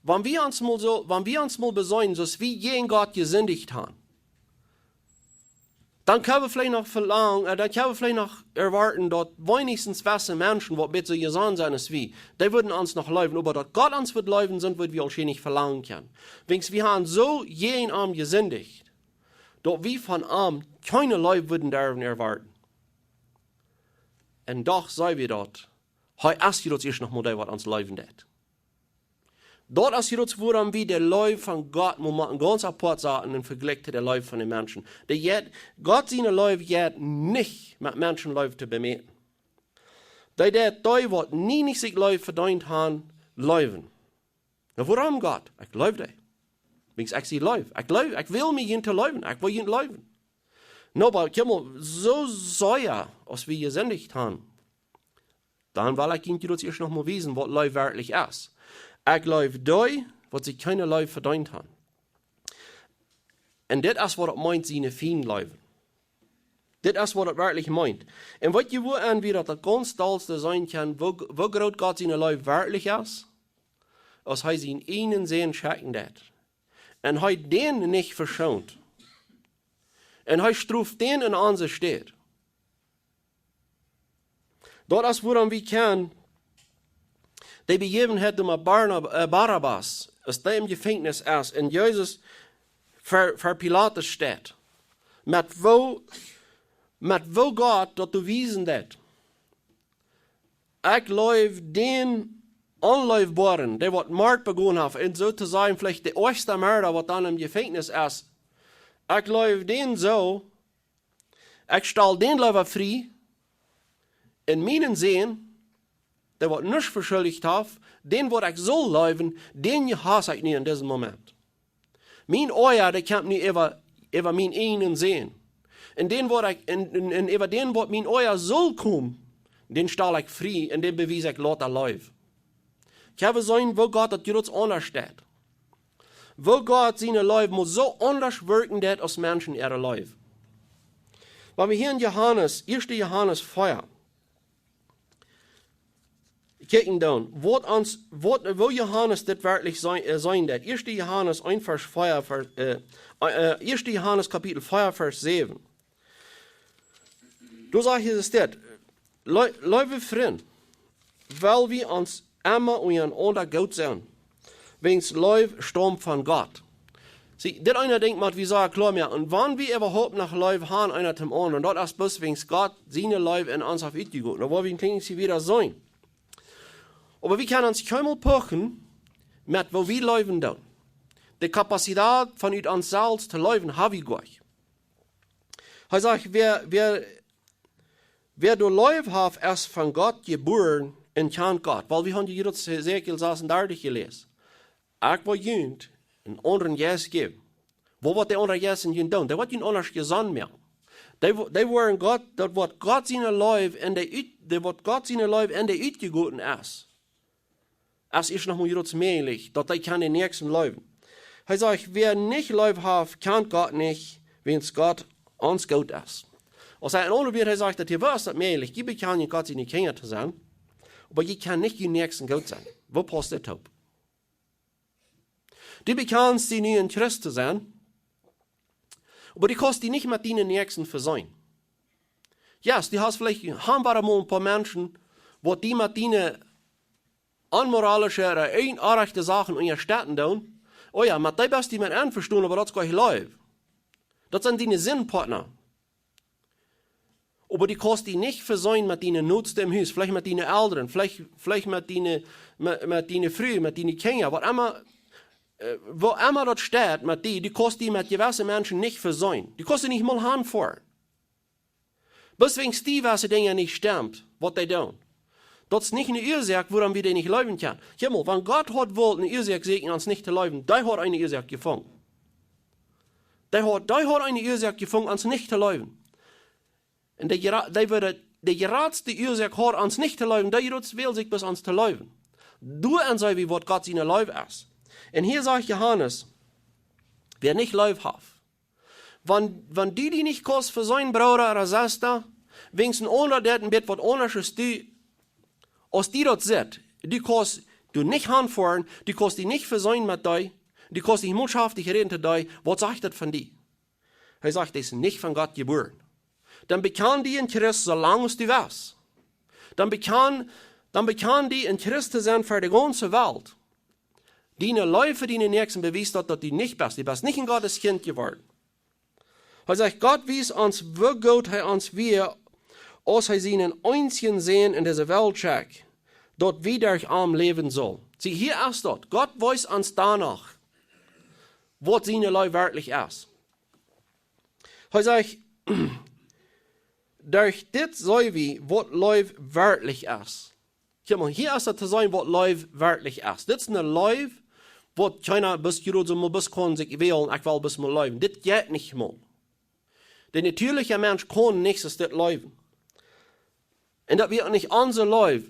Wan wie ons mol soo, wan wie ons mol beseenen, soo aus wie jäajen Gott jesindicht haben, dan kjenn wie veleicht noch velangen, äh, dan kjenn wie veleicht noch erwoaten, daut weens wesse Menschen, waut bät soo jesonnen sent aus wie, dee wudden ons noch leewen, oba daut Gott ons wudd leewen, soo wudd wie aul nich velangen kjennen. Wiels wie haben soo jäajen am jesindicht, daut wie von am kjeene Leew wudden derwen erwoaten. Un doch see wie daut. Hee es hia daut ieescht noch mol dee, waut ons leewen deit. Daut es hia daut, wuarom wie de Leew von Gott mol motten gaunz apoat saten em Vejlikj to de Leew von de Menschen. De jeit, Gott siene Leew jeit nich met Menschenleew to bemäten. Dee deit dee, waut nie nich sikj Leew vedeent haben, leewen. Na, wuarom, Gott? Ekj leew dee. Wiels ekj sie leew. Ekj leew, ekj well mie junt to leewen. Ekj well junt leewen. No, oba kjikj mol, soo sea aus wie jesindicht haben, dan well ekj junt daut ieescht noch mol wiesen, waut Leew werkjlich es. Ekj leew dee, waut sikj kjeene Leew vedeent haben. Un dit es, waut daut meent, siene Fiend leewen. Dit es, waut daut werkjlich meent. Un weet jie, wuarom wie daut, daut gaunz dollste seenen kjennen, woo, woo groot Gott siene Leew werkjlich es? Aus hee sienen eenen Sän schekjen deit. Un hee dän nich veschoont. Un hee stroft dän en onse Städ. Daut es, wuarom wie kjennen de Bejäwenheit met Barnab-, äh, Barabbas, aus dee em Jefenkjnis es, un Jesus ver, ver Pilatus steit. Met woo, met woo Gott daut doa wiesen deit: Ekj leew dän Onleefboaren, dee waut Mord begonen haft, un soo to sajen veleicht de oajchsta Merda, waut dan em Jefenkjnis es. Ekj leew dän soo, ekj stal dän leewa frie, un mienen Sän, dee waut nuscht veschuldicht haft, dän waut ekj sull leewen, dän hass ekj nu en disen Moment. Mien Oaja, dee kjemt nu äwa, äwa mienen eenen Sän. Un dän waut ekj, un, un, un äwa dän waut mien Oaja sull komen, dän stal ekj frie, un dän bewies ekj lota Leew. Kjenn wie seenen, woo Gott daut jrods aundasch deit. Woo Gott siene Leew mott soo aundasch wirkjen deit aus Menschen äare Leew. Wan wie hia en Johanes, ieeschte Johanes vea, kjikjen doonen, waut ons, waut, woo Johanes dit werkjlich seenen, äh, seenen deit. Ieeschte Johanes eent Varsch vea, Varsch, äh, äh, ieeschte Johanes Kapitel vea, Varsch säwen. Doa sajcht Jesus dit: "Leu-, leewe Frind, well wie ons emma unjarenaunda goot sennen, wiels Leew staumt von Gott." See, dit eena denkjt mau, wie sajen kloa, jo, un wan wie äwahaupt noch Leew haben, eena toom aundren, daut es bloos wiels Gott siene Leew en ons haft utjegoten. Dan woa wie een kjlien bät wieda seenen. Oba wie kjennen ons kjeenmol puchen met woo wie leewen doonen. De Kapazitat von ut ons selfst to leewen hab wie goanich. Hee sajcht, wäa, wäa, wäa doa Leew haft, es von Gott jebuaren un kjant Gott. Wiels wie haben hia ut Hesekiel sasendartich jeläst. "Ekj woa junt eenen aundren Jeist jäwen." Waut woat de aundra Jeist en junt doonen? Dee woat junt aundasch jesonnen moaken. Dee wo-, dee woaren Gott, daut woat Gott siene Leew en dee ut-, dee woat Gott siene Leew en dee utjegoten es. Es ieescht noch mau jrods mäajlich, daut dee kjennen dän Näakjsten leewen. Hee sajcht, wäa nich Leew haft, kjant Gott nich, wiels Gott ons goot es. Aus hee en aundre Wieed, hee sajcht daut hia, woo es daut mäajlich? Jie bekjanen Gott siene Kjinja to sennen, oba jie kjennen nich jun Näakjsten goot sennen. Woo pausst dit toop? Du bekjanst die nu een Christ to sennen, oba du kaust die nich met diene Näakjsten vesöhnen. Jo, du hast veleicht, haben wie mol een poa Menschen, waut die met diene onmoralische ooda onoaje Sachen unjastetten doonen. Oh jo, met dee best du met envestonen, oba daut es goanich Leew. Daut sent diene Sinnpartner. Oba du kaust die nich vesöhnen met diene Noodste em Hus, veleicht met diene Elren, veleicht, veleicht met diene, met, met diene Fru, met diene Kjinja, waut emma, äh, woo emma daut steit met die, du kaust die met jewesse Menschen nich vesöhnen. Du kaust die nich mol aunfoaren. Bloos wiels die jewesse Dinja nich stemmen, waut dee doonen. Daut es nich eene Uasoak, wuarom wie dee nich leewen kjennen. Kjikj mol, wan Gott haud wullt eene Uasoak sajen, ons nich to leewen, dee haud eene Uasoak jefungen. Dee haud, dee haud eene Uasoak jefungen, ons nich to leewen. Un dee jera-, dee wudd, dee jratste Uasoak haud, ons nich to leewen, dee jratst well sikj bloos ons to leewen. Doaraun seenen wie, waut Gott siene Leew es. Un hia sajcht Johanes, wäa nich Leew haft, wan, wan du die nich kaust vesöhnen, Brooda ooda Sesta, wiels een aundra deit een bät waut aundasch aus du, aus die daut sitt, du kaust die nich aunfoaren, du kaust die nich vesöhnen met dee, du kaust nich mol schaftich räden to dee, waut sajcht daut von die? Hee sajcht, dee es nich von Gott jebuaren. Dan bekjan die een Christ, soo lang aus du west. Dan bekjan, dan bekjan die een Christ to sennen fa de gaunze Welt. Diene Leew fa diene Näakjsten bewiest daut, daut du nich best. Du best nich een Gottes Kjint jeworden. Hee sajcht, Gott wiest ons, woo goot hee ons wia, aus hee sienen eensjen Sän en dise Welt schekjt, daut wie derch am läwen sullen. See, hia es daut. Gott wiest ons doano, waut siene Leew werkjlich es. Hee sajcht, derch dit seenen wie, waut Leew werkjlich es. Kjikj mol, hia es daut to seenen, waut Leew werkjlich es. Dit es eene Leew, waut kjeena bloos jrods soo mol bloos kaun sikj wälen, ekj well bloos mol leewen. Dit jeit nich mol. De natieelje Mensch kaun nich soo dit leewen. Un daut wia uk nich onse Leew.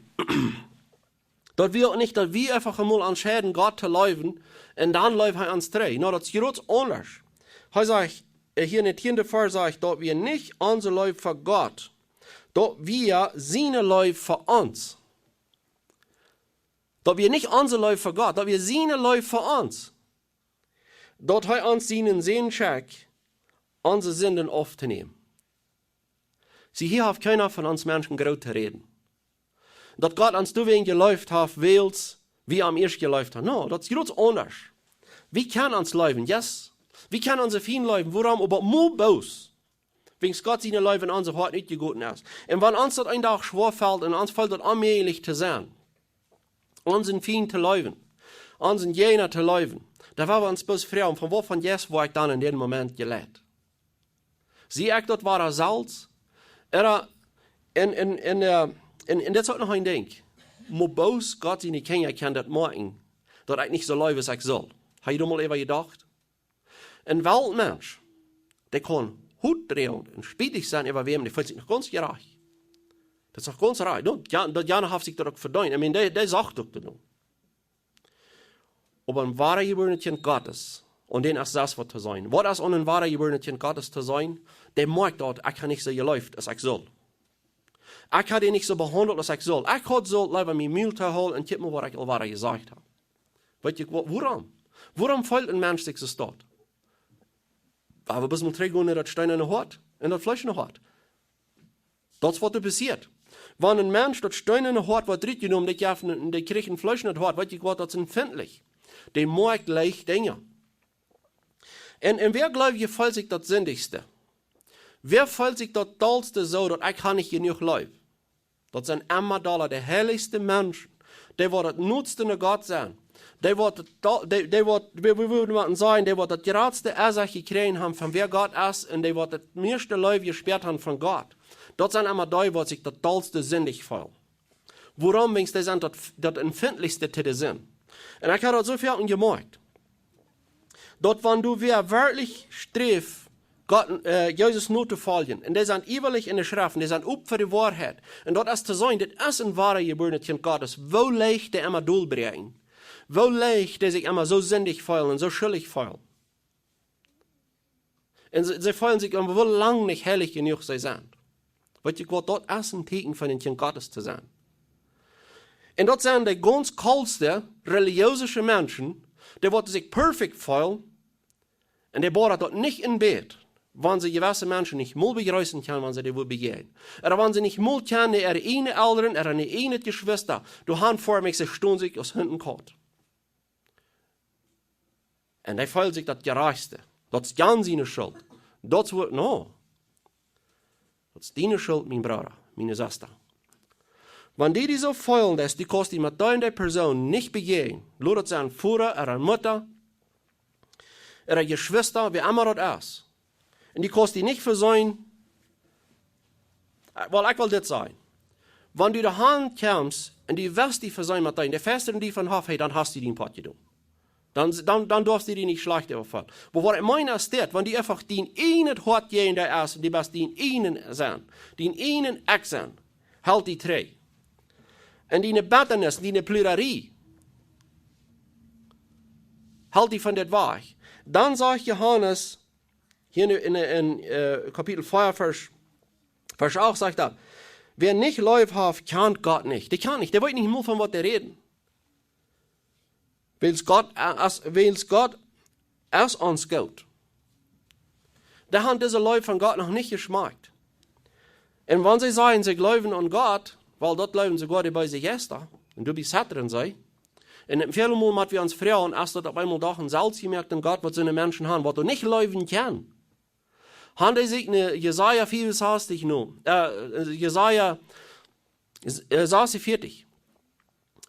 Daut wia uk nich, daut wie eefach mol entscheiden, Gott to leewen, un dan leeft hee ons trigj. Nä, daut es jrods aundasch. Hee sajcht, äh, hia en dän tieenden Varsch sajcht, daut wia nich onse Leew fa Gott, daut wia siene Leew fa ons. Daut wia nich onse Leew fa Gott, daut wia siene Leew fa ons. Daut hee ons sienen Sän schekjt, onse Sinden auftonämen. See, hia haft kjeena von ons Menschen groot to räden. Daut Gott ons doawäajen jeleeft haft, wiels wie am ieescht jeleeft haben. Nä, daut es jrods aundasch. Wie kjennen ons leewen, yes. Wie kjennen onse Fiend leewen, wuarom? Oba mau bloos, wiels Gott siene Leew en onse Hoaten utjegoten es. Un wan ons daut een Dach schwoa felt un ons felt daut onmäajlich to sennen, onsen Fient to leewen, onsen Jäajna to leewen, dan woa wie ons bloos froagen, von waut von Jeist woa ekj dan en dän Moment jeleit? Sie ekj daut wada selfst? Ooda, un, un, un, äh, un, un dit es uk noch een Dinkj. Mau bloos Gott siene Kjinja kjennen daut moakjen, daut ekj nich soo leew aus ekj sull. Hast du doa mol äwa jedocht? Een Weltmensch, dee kaun goot dreien un spietich sennen äwa wäm, dee feelt sikj noch gaunz jerajcht. Daut es noch gaunz rajcht. Nä, jo, daut, jo, haft sikj daut uk vedeent. Ekj meen, dee, dee sajcht uk daut. Oba een woarjebuarenet Kjint Gottes, aun dän es daut waut to seenen. Waut es aun een woarjebuarenet Kjint Gottes to seenen? Dee moakjt daut, ekj hab nich soo jeleeft aus ekj sull. Ekj hab dee nich soo behaundelt aus ekj sull. Ekj haud sult leewa mien Mul to hoolen un kjikj mol waut ekj aul wada jesajcht hab. Weet jie wa-, wuarom? Wuarom feelt een Mensch sikj soo? Oba wie motten trigjgonen no daut steenane Hoat un daut fleeschne Hoat. Daut es waut doa passieet. Wan een Mensch daut steenane Hoat woat rutjenomen, dee kjricht een, dee kjricht een fleeschnet Hoat, weet jie waut, daut es empfintlich. Dee moakjt leicht Dinja. Un, un wäa, jleew jie, feelt sikj daut sindichste? Wäa feelt sikj daut dollste soo, daut ekj hab nich jenuach Leew? Daut sent emma dolla de heilichste Menschen. Dee waut daut noodste no Gott sent. Dee waut daut do-, dee, dee waut, wie, wie wudden motten sajen, dee waut daut jratste Äwasach jekjräajen haben von wäa Gott es un dee waut daut mieeschte Leew jespäat haben von Gott. Daut sent emma dee, waut sikj daut dollste sindich feelen. Wuarom? Wiels dee sent daut, daut empfintlichste to de Sind. Un ekj hab daut soo väl jemoakjt, daut wan du wäa werkjlich sträft, Gott, äh, Jesus notofoljen, un dee sent iewrich enne Schreft, un dee sent op fa de Woarheit, un daut es to seenen, dit es een woarjebuarenet Kjint Gottes, woo leicht dee emma dolbräakjen, woo leicht dee sikj emma soo sindich feelen un soo schuldich feelen. Un see, see feelen sikj emma woo lang nich heilich jenuach see sent. Weet jie waut, daut es een Tieekjen von een Kjint Gottes to sennen. Un daut sent de gaunz kolste relijeese Menschen, dee waut sikj perfekt feelen, un dee boaren daut nich en Bät, wan see jewesse Menschen nich mol bejreessen kjennen, wan see dee wudden bejäajnen. Ooda wan see nich mol kjennen äare ieejne Elren, ooda äare ieejne Jeschwista, doa han ver mie, see stonen sikj aus Hunt un Kaut. Un hee feelt sikj daut jerajchtste. Daut es Jan siene Schult. Daut es waut, no. Daut es diene Schult, mien Brooda, miene Sesta. Wan du die soo feelst, daut du kaust die met dee Persoon nich bejäajnen, lot daut sennen Voda ooda Mutta, ooda Jeschwista, wäa emma daut es. Un du kaust die nich vesieekjen, äh, well, ekj well dit sajen. Wan du doahan kjemst un du west die vesieekjen met dee, dee fastren die von Hoff, hey, dan hast du dien Poat jedonen. Dan, dan, dan doafst du die nich schlajcht äwafeelen. Oba waut ekj meen es dit, wan du eefach dien ieejnet Hoat jäajen dee es, du best dien ieejnet sennen, dien ieejnet Ekj sennen, helt die trigj. Un diene Bettanis, diene Pludrerie, helt die von dit wajch. Dan sajcht Johanes, hia en, en, en, äh, Kapitel vea, Varsch, Varsch acht sajcht daut: Wäa nich Leew haft, kjant Gott nich. Dee kjant nich, dee weet nich mol von waut dee räden. Wiels Gott, äh, es, wiels Gott es ons Gott. Dee han dise Leew von Gott noch nich jeschmakjt. Un wan see sajen, see jleewen aun Gott, well, daut jleewen soogoa de beese Jeista. Un doa bie zetren see. Un väle Mol mott wie ons froagen, es daut opp eemol doch een selfstjemoakta Gott, waut soone Menschen han, waut doa nich jleewen kjennen. Han dee sikj no Jesaja veeaunsastich no, äh, Jesaja, äh, sasunveatich.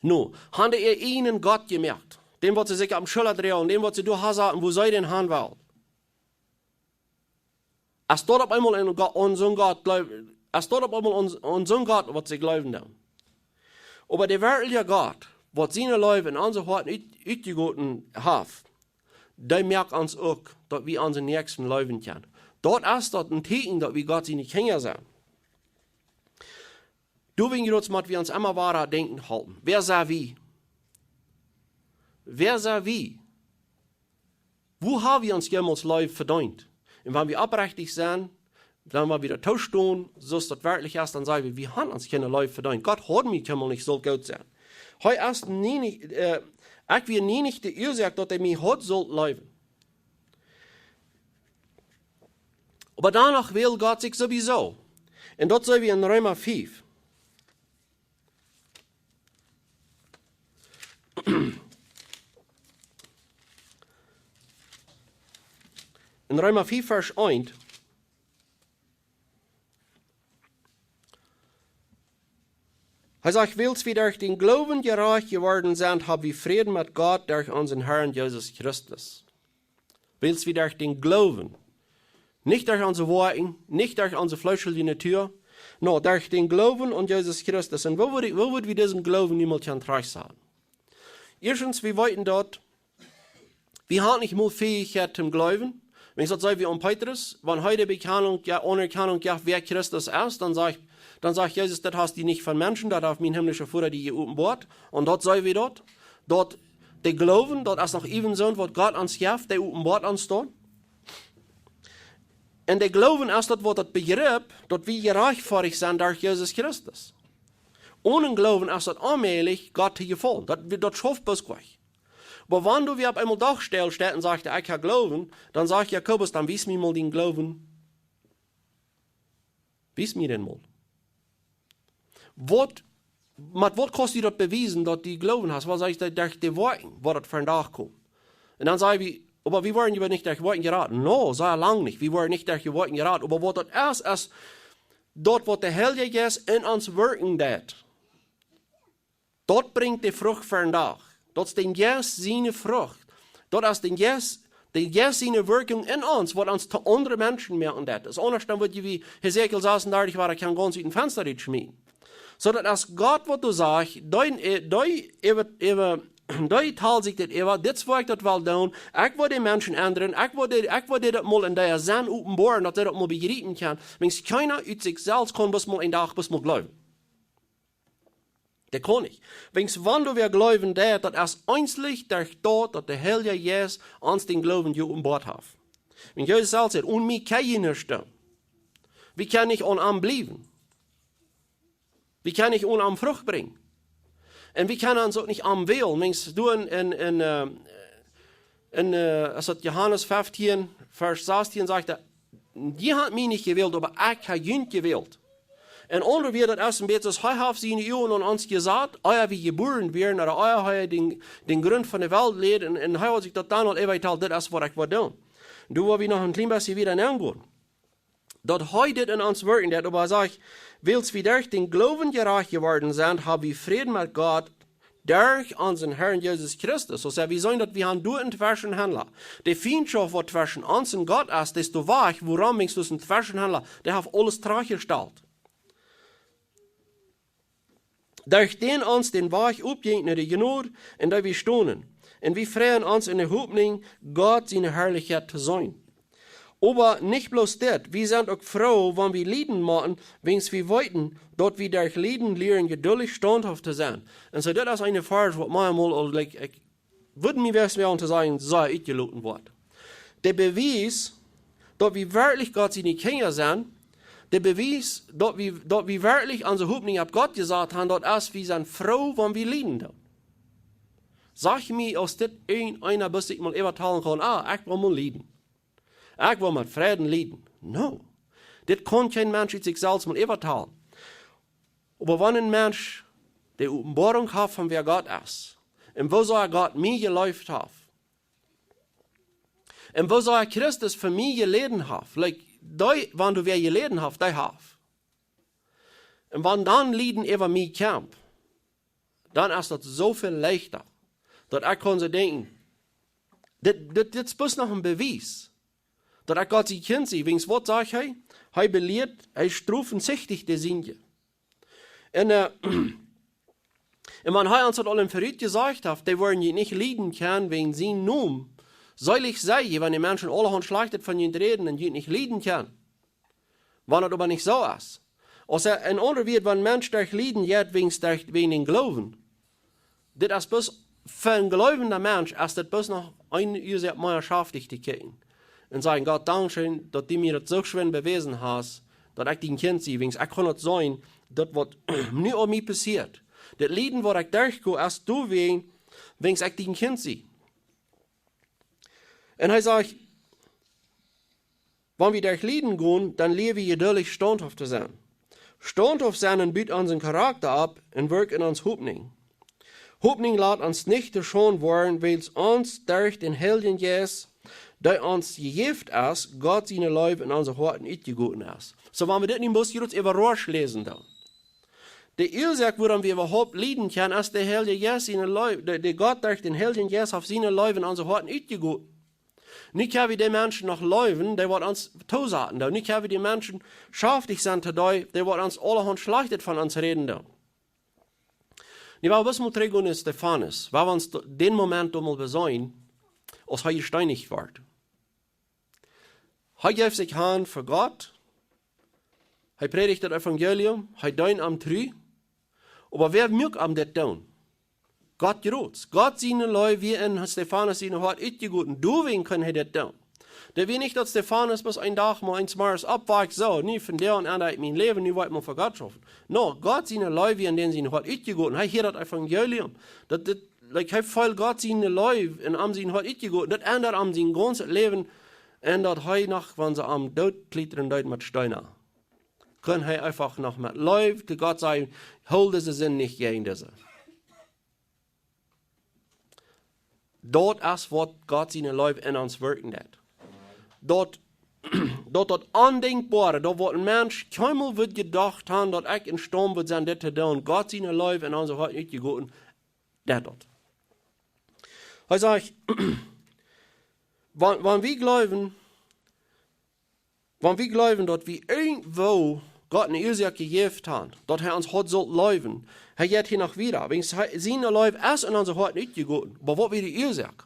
No, han dee äa ieejnen Gott jemoakt. Dän, waut see sikj opp de Schulla droagen, dän, waut see doa han sajen, woo see dän han wellen. Es daut opp eemol een Go-, aun soon Gott jleew-, es daut opp eemol aun, aun soon Gott, waut see jleewen dan. Oba de werkjliche Gott, waut siene Leew en onse Hoaten ut-, utjegoten haft, dee moakt ons uk, daut wie onse Näakjsten leewen kjennen. Daut es daut een Tieekjen, daut wie Gott siene Kjinja sent. Doawäajen, jleew ekj, mott wie ons emma wada denkjen halpen. Wäa sent wie? Wäa sent wie? Woo ha wie ons jemols Leew vedeent? Un wan wie oprechtich sent, dan wan wie daut toostonen, soo aus daut werkjlich es, dan saj wie, wie han ons kjeene Leew vedeent. Gott haud mie kjeenmol nich sullt goot sennen. Hee es nie nich, äh, ekj wia nie nich de Uasoak, daut hee mie haud sullt leewen. Oba doano well Gott sikj sowieso. Un daut seenen wie en Reema fief. En Reema fief, Varsch eent. Hee sajcht: Wiels wie derch dän Gloowen jerajcht jeworden sent, hab wie Fräd met Gott derch onsen Herrn Jesus Christus. Wiels wie derch dän Gloowen, nich derch onse Woakjen, nich derch onse fleeschelje Natua, no, derch dän Gloowen aun Jesus Christus. Un woo wudd, woo wudd wie disen Gloowen niemols kjennen trajchtsaten? Ieeschtens, wie weeten daut, wie han nich mol Fäichkjeit toom jleewen. Wan daut soo wie aun Petrus, wan hee de Bekjanunk, jo, Aunerkjanunk, jo, wäa Christus es, dan sajcht, dan sajcht Jesus: Daut hast du nich von Menschen, daut haft mien himmlischa Voda die jeopenboat. Un daut saj wie daut, daut De Gloowen, daut es noch äwent soont waut Gott ons jeft, dee openboat ons dan. Un de Gloowen es daut waut daut Bejripp, daut wie jerajchtfoadicht sent derch Jesus Christus. Onen Gloowen es daut onmäajlich, Gott to jefaulen. Daut, daut schauft bloos nich. Oba wan du wia opp eemol doch stellst un sajchst: "Ekj hab Gloowen", dan sajcht Jakobus: "Dan wies mie mol dien Gloowen. Wies mie dän mol." Waut, met waut kaust du daut bewiesen, daut du Gloowen hast? Waut sajcht daut derch de Woakjen, waut daut vondoag kjemt? Un dan saj wie: "Oba wie woaren je nich derch Woakjen jerat." No, sea lang nich. Wie woaren nich derch Woakjen jerat. Oba waut daut es, es daut waut de Heilje Jeist en ons wirkjen deit. Daut brinjt de Frucht vondoag. Daut es dän Jeist siene Frucht. Daut es dän Jeist, dän Jeist siene Wirkjunk en ons, waut ons to aundre Menschen moaken deit. Es aundasch dan waut wie Hesekiel sasendartich wia, kaun gaunz ut een Fensta rutschmieten. Soo daut es Gott waut doa sajcht, dee, dee, äwa, äwa, dee talt sikj dit äwa, dit es waut ekj daut well doonen, ekj well de Menschen endren, ekj well de, ekj well dit daut mol en dee Senn openboaren, daut dee daut mol bejriepen kjennen, wiels kjeena ut sikj selfst kaun bloos mol een Dach bloos mol gloowen. Dee kaun nich. Wiels wan du wia gloowen deist, daut es eensich derch daut, daut de Heilje Jeist ons dän Gloowen jeopenboat haft. Wiels Jesus selfst säd: "Onen mie kjenn jie nuscht doonen." Wie kjennen nich aun am bliewen. Wie kjennen nich onen am Frucht brinjen. Un wie kjennen ons uk nich am wälen. Wiels doa en, en, en, äh, en, äh, aus daut Johanes feftieen, Varsch sastieen sajcht: "Jie haben mie nich jewält, oba ekj hab junt jewält." En aundre Wieed, daut es een bät aus: "Hee haft siene Uagen aun ons jesat, ea wie jebuaren wieren, ooda ea hee dän, dän Grunt von de Welt läd, un, un hee haud sikj daut dan aul äwajetolt, dit es waut ekj well doonen." Doa woa wie noch een kjlien bät wieda nengonen. Daut hee dit en ons wirkjen deit, oba sajcht: "Wiels wie derch dän Gloowen jerajcht jeworden sent, haben wie Fräd met Gott derch onsen Herrn Jesus Christus." Soo, wie seenen daut wie haben doa een Tweschenhaundla. De Fientschoft waut tweschen ons un Gott es, dee es doa wajch, wuarom? Wiels doa es een Tweschenhaundla, dee haft aules trigjjestalt. Derch dän ons dän Wajch opjinkj no de Jnod, en dee wie stonen. Un wie freien ons en de Hopninj, Gott siene Harlichkjeit to seenen. Oba nich bloos dit, wie sent uk froo, wan wie lieden motten, wiels wie weeten, daut wie derch Lieden lieren jeduldich staunthauft to sennen. Un soo, dit es een Varsch waut mie mol aul, like, ekj wudd mie wäa schwoa to sajen, soo utjeloten woat. De Bewies, daut wie werkjlich Gott siene Kjinja sent, de Bewies, daut wie, daut wie werkjlich onse Hopninj opp Gott jesat haben, daut es, wie sent froo, wan wie lieden doonen. Saj mie, aus dit een, eena bloos sikj mol äwatalen kaun: "Ah, ekj well mol lieden. Ekj well met Freiden lieden." No. Dit kaun kjeen Mensch ut sikj selfst mol äwatalen. Oba wan een Mensch de Openboarunk haft von wäa Gott es, un woo sea Gott mie jeleeft haft, un woo sea Christus fa mie jeläden haft, like, dee, wan doa wäa jeläden haft, dee haft. Un wan dan Lieden äwa mie kjemt, dan es daut soo väl leichta, daut ekj kaun soo denkjen: "Dit, dit, dit es bloos noch een Bewies, daut ekj Gott sien Kjint sie." Wiels waut sajcht hee? Hee belieet, hee stroft siene Sinj. Un, äh, un wan hee ons daut aul em Verut jesajcht haft: "Dee woaren junt nich lieden kjennen wäajen sienen Nomen. Seelich sent jie, wan de Menschen aulahaunt Schlajchtet von junt räden un junt nich lieden kjennen." Wan daut oba nich soo es. Aus hee, en aundre Wieed, wan een Mensch derch Lieden jeit, wäajen, derch, wäajen dän Gloowen, dit es bloos fa een gleewenda Mensch, es dit bloos noch een Uasoak mea schaftich to kjikjen. Un sajen: "Gott, dankscheen, daut du mie daut soo scheen bewäsen hast, daut ekj dien Kjint sie, wiels ekj kaun daut seenen, daut waut nu aun mie passieet. Dit Lieden, waut ekj derchgo, es doawäajen, wiels ekj dien Kjint sie." Un hee sajcht: "Wan wie derch Lieden gonen, dan lieren wie jeduldich staunthauft to sennen. Staunthauft sennen but onsen Charakta opp un wirkjt en ons Hopninj. Hopninj lat ons nich to Schaund woaren, wiels ons derch dän Heiljen Jeist, dee ons jejäft es, Gott siene Leew en onse Hoaten utjegoten es." Soo, wan wie dit nu bloos hia äwa Rosch läsen dan. De Uasoak, wuarom wie äwahaupt lieden kjennen, es de Heilje Jeist siene Leew, de, de Gott derch dän Heiljen Jeist haft siene Leew en onse Hoaten utjegoten. Nu kjenn wie de Menschen noch leewen, dee waut ons tosaten. Nu kjenn wie de Menschen schaftich sennen to dee, dee waut ons aulahaunt Schlajchtet von ons räden doonen. Nu, wan wie bloos mol trigjgonen no Stefanus, wan wie ons do-, dän Moment doa mol beseenen, aus hee jesteenicht wort. Hee jeef sikj han fa Gott, hee prädicht daut Evangelium, hee deend am tru, oba wäa muak am dit doonen? Gott jrots. Gott siene Leew wia en Stefanus sien Hoat utjegoten. Doawäajen kunn hee dit doonen. Daut wia nich, daut Stefanus bloos een Dach mol eemol morjes oppwakjt, soo, nu von nu aun endaj ekj mien Läwen, nu woa ekj mol fa Gott schaufen. No, Gott siene Leew wia en dän sien Hoat utjegoten. Hee hieed daut Evangelium. Daut, daut, like, hee feeld Gott siene Leew en am sien Hoat utjegoten. Daut endad am sien gaunzet Läwen. Un daut hee noch, wan see am doot kjlietren deeden met Steena, kunn hee eefach noch met Leew to Gott sajen: Hool dise Sind nich jäajen dise. Daut es, waut Gott siene Leew en ons wirkjen deit. Daut, daut, daut Ondenkboare, daut, waut een Mensch kjeenmol wudd jedocht haben, daut ekj em Staund wudd sennen, dit to doonen, Gott siene Leew en onse Hoat utjegoten, deit daut. Hee sajcht, wan, wan wie jleewen, wan wie jleewen, daut wie irjentwoo Gott eene Uasoak jejäft haben, daut hee ons haud sult leewen, hee jeit hia noch wieda. Wäajens hee, siene Leew es en onse Hoaten utjegoten. Oba waut wia de Uasoak,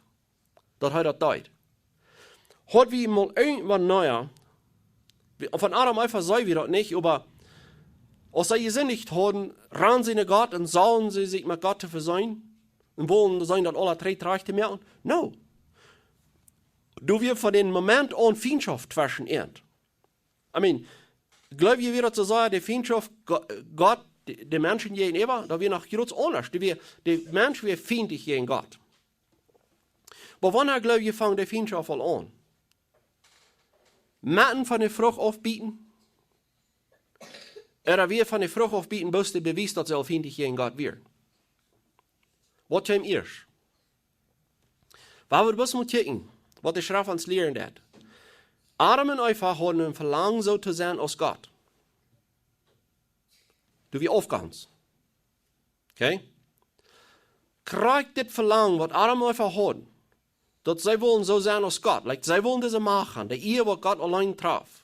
daut hee daut deed? Haud wie mol irjentwan, na jo, wie, von Adam un Eva seenen wie daut nich, oba aus see jesindicht hauden, randen see no Gott un sullen see sikj met Gott to vesöhnen un wullen seenen, daut aula trigj, trigj to moaken? No. Doa wia von dän Moment aun Fientschoft tweschen an. I mean, jleew jie, wia daut soo sea, de Fientschoft Go-, Gott, de, de Menschen jäajenäwa, daut wia noch jrod aundasch. Doa wia, de Mensch wia fientlich jäajen Gott. Oba wanea, jleew jie, funk de Fientschoft aul aun? Met von de Frucht aufbieten? Ooda wia von de Frucht aufbieten bloos de Bewies, daut see aul fientlich jäajen Gott wieren? Waut kjeem ieescht? Wie wellen bloos mol kjikjen, waut de Schreft ons lieren deit. Adam un Eva hauden een Velangen, soo to sennen aus Gott. Doa wia Aufgonst. Okay? Krakjt dit Velangen, waut Adam un Eva hauden, daut see wullen soo sennen aus Gott, like, see wullen dise Macht haben, de Ea, waut Gott auleen traf.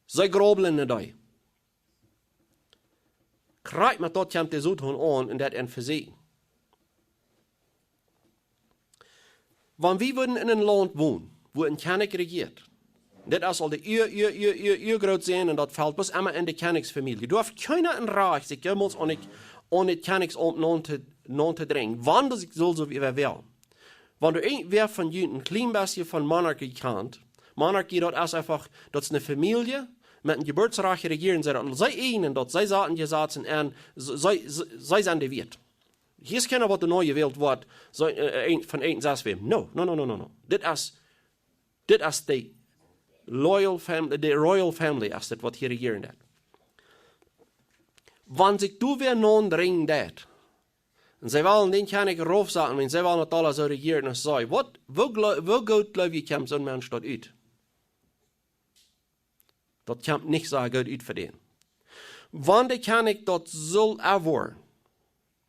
See grublen en dee. Krakjt met daut kjemt de Soton aun un deit an vesieekjen. Wan wie wudden en een Launt wonen, wua een Kjennich rejieet, dit es aul de Ua, Ua, Ua, Ua, Uagroot sennen un daut felt bloos emma en de Kjennichsfamielje. Doa haft kjeena een Rajcht, sikj jemols aun de, aun de Kjennichsaumt naun to, naun to drinjen, wan daut sikj sull soo wäa wälen. Wan irjentwäa von junt een kjlien bät von Monarchie kjant, Monarchie, daut es eefach, daut es eene Famielje met een Jeburtsrajcht, rejieren see daut, see ieejnen daut, see saten Jesazen un see, see, see sent de Wieet. Hia es kjeena, waut doano jewält woat, see, äh, een, von een sest wäm. No, no, no, no, no, no. Dit es, dit es de loyal fam-, de royal family, es dit, waut hia rejieren deit. Wan sikj doa wäa naun drinjen deit, un see wellen dän Kjennich raufsaten, un see wellen daut aula soo rejieren aus see. Waut, woo jle-, woo goot, jleew jie, kjemt soon Mensch daut ut? Daut kjemt nich soo goot ut fa dän. Wan de Kjennich daut sull erwoaren,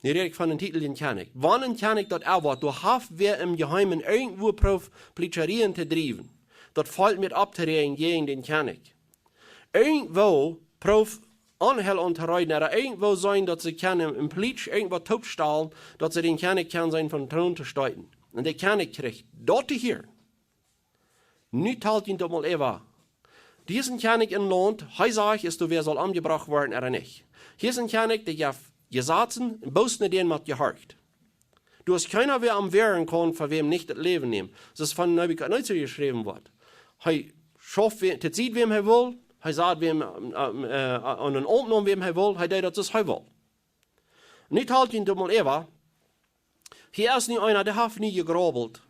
nu räd ekj von een Titel, een Kjennich. Wan een Kjennich daut erwoat, doa haft wäa em Jeheimen irjentwua proowt Plietscherien to driewen, daut Volkj met opptoräajen jäajen dän Kjennich. Irjentwua proowt Onheil auntoreeden, ooda irjentwua seenen, daut see kjennen em Plietsch irjentwaut toopstalen, daut see dän Kjennich kjennen seenen von dän Troon to steeten. Un de Kjennich kjricht daut to hieren. Nu talt junt daut mol äwa. Hia es een Kjennich em Launt, hee sajcht, es doa wäa saul omjebrocht woaren ooda nich. Hia es een Kjennich, dee jeft Jesazen, un bloos no dän mott jehorcht. Doa es kjeena, wäa am wäaren kaun, fa wäm nich daut Läwen nämen. Daut es von Nebukadnezar jeschräwen worden. Hee schauft wäm, to Sied wäm hee well, hee sat wäm, ähm, äh, aun een Aumt no wäm hee well, hee deed daut soo aus hee well. Nu talt junt daut mol äwa. Hia es nu eena, dee haft nu jegrubelt,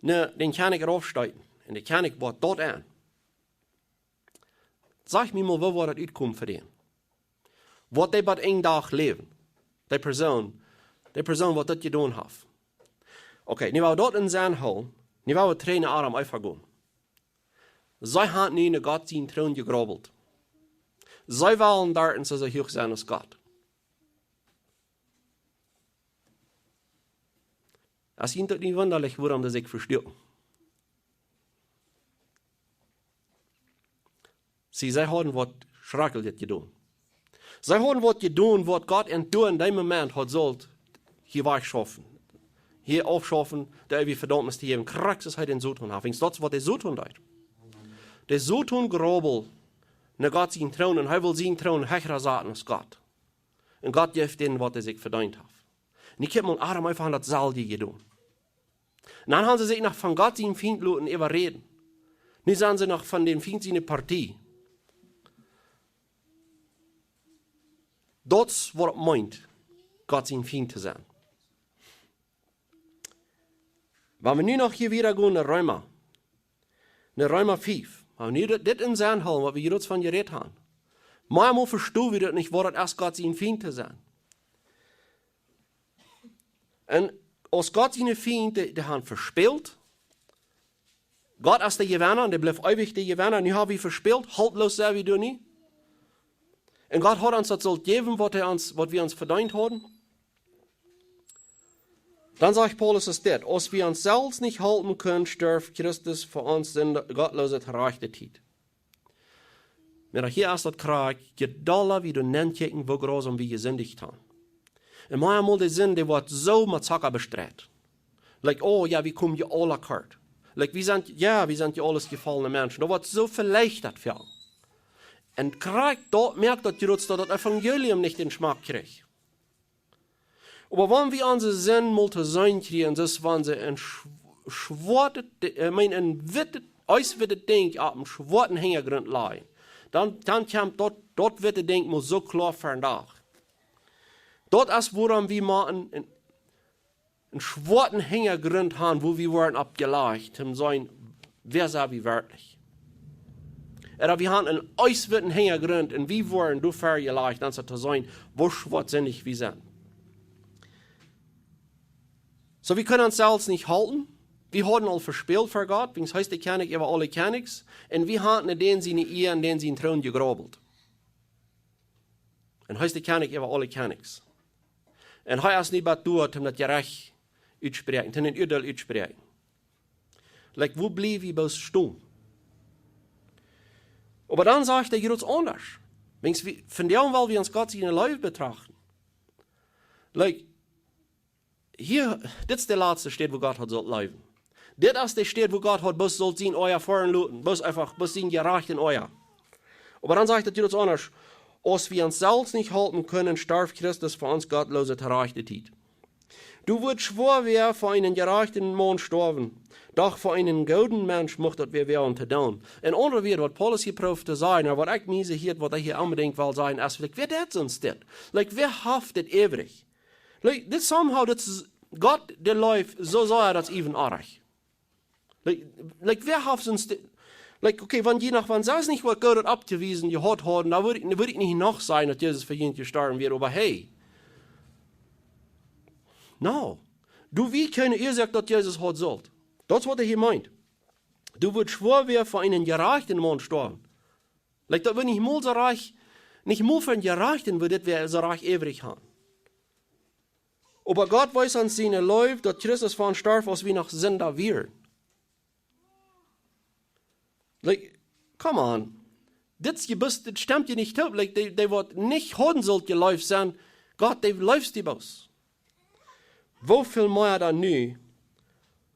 no dän Kjennich raufsteeten. Un de Kjennich woat doot aun. Saj mie mol, woo woat daut utkomen fa dän? Woat dee bie een Dach läwen? De Persoon, de Persoon, waut daut jedonen haft. Okay, nu woa wie daut em Senn hoolen, nu woa wie trigj no Adam un Eva gonen. See haben nu no Gott sienen Troon jegrubelt. See wellen doa soo, soo huach sennen aus Gott. Es junt daut nich wundalich, wuarom daut ekj vestonen? See, see hauden waut Schrakjlichet jedonen. See hauden waut jedonen, waut Gott an doa en dän Moment haud sult hia wajchschaufen. Hia aufschaufen, de eewje Vedaumnis to jäwen, krakjt soo aus hee dän Soton haft. Wiels daut es, waut de Soton deed. De Soton grubelt no Gott sienen Troon un hee well sienen Troon hecha saten aus Gott. Un Gott jeft dän, waut hee sikj vedeent haft. Nu kjikj mol, Adam un Eva han daut selwje jedonen. Un dan han see sikj noch von Gott sien Fient loten äwaräden. Nu sent see noch von dän Fient siene Partie. Daut es waut et meent, Gott sien Fient to sennen. Wan wie nu noch hia wieda gonen no Reema, no Reema fief, wan wie nu dit, dit em Senn hoolen, waut wie hia von jerät han, mau mol vestonen wie daut nich, waut et es, Gott sien Fient to sennen. Un aus Gott siene Fiend, dee, dee han vespält. Gott es de Jewenna un dee blift eewich de Jewenna. Nu ha wie vespält, haltloos sent wie doa nu. Un Gott haud ons daut sullt jäwen, waut hee ons, waut wie ons vedeent hauden. Dan sajcht Paulus es dit: Aus wie ons selfst nich halpen kunnen, storf Christus fa ons Sind, Gottloose to rajchte Tiet. Oba hia es daut krakjt, je dolla wie doa nenkjikjen, woo grausam wie jesindicht han. Un mau mol de Sind, dee woat soo met Zocka bestreit. Like, oh jo, wie komen je aula kort. Like, wie sent, jo, wie sent je aules jefollne Menschen. Daut woat soo veleicht daut väl. Un krakjt daut moakt daut jrod daut daut Evangelium nich dän Schmack kjricht. Oba wan wie onse Sind mol to seenen kjrieen, daut es wan see een schw-, schwoatet, ekj meen, een wittet, eiswittet Dinkj opp een schwoaten Hinjagrunt lajen, dan, dan kjemt daut, daut witte Dinkj mol soo kloa ver dän Dach. Daut es wuarom wie mau een, een, een schwoaten Hinjagrunt han, wua wie woaren opp jelajcht, om to seenen, wäa sent wie werkjlich. Ooda wie han een eiswitten Hinjagrunt un wie woaren doafäa jelajcht, dan es daut to seenen, woo schwoatsinjich wie sent. Soo, wie kunnen ons selfst nich halpen. Wie hauden aul vespält ver Gott, wiels hee es de Kjennich äwa aule Kjennichs, un wie han en dän siene Ea un dän sienen Troon jegraubelt. Un hee es de Kjennich äwa aule Kjennichs. Un hee es nu bat doa, om daut Jerecht utspräakjen, om een Uadeel utspräakjen. Like, wua bliew wie bloos stonen? Oba dan sajcht hee jrod aundasch. Wiels wie, vondoag well wie ons Gott siene Leew betrachten. Like, hia, dit es de latste Städ, wua Gott haud sullt leewen. Dit es de Städ, wua Gott haud bloos sullt sien Oaja foaren loten, bloos eefach, bloos sien jerajchtet Oaja. Oba dan sajcht hee jrod aundasch: Aus wie ons selfst nich halpen kunnen, storf Christus fa ons Gottloose to rajchte Tiet. Doa wudd schwoa wäa fa eenen jerajchten Maun stoawen, doch fa eenen gooden Mensch mucht daut wäa wäajen to doonen. En aundre Wieed, waut Paulus hia proowt to sajen, un waut ekj mie soo hia, waut hee hia onbedinjt well sajen, es, like, wäa deit soont dit? Like, wäa haft dit äwrich? Like, dit somehow, dit es Gott, dee leeft soo sea, daut es even oaj. Like, like, wäa haft soont dit? Like, okay, wan jie noch, wan see nich waut Goodet aufjewiesen jehaut hauden, dan wudd ekj, wudd ekj nich noch sajen, daut Jesus fa junt jestorwen wia, oba hey. No. Doa wia kjeene Uasoak, daut Jesus haud sullt. Daut es, waut hee hia meent. Doa wudd schwoa wäa fa eenen jerajchten Maun stoawen. Like, daut wudd nich mol soo rajcht, nich mol fa eenen Jerajchten wudd dit wäa soo rajcht äwrich han. Oba Gott wees ons siene Leew, daut Christus fa ons storf, aus wie noch Sinda wieren. Like, come on. Dit es jebus, dit stemt je nich toop. Like, dee, dee waut nich hauden sullt jeleeft sennen, Gott, dee leeft die bloos. Woo väl mea dan nu,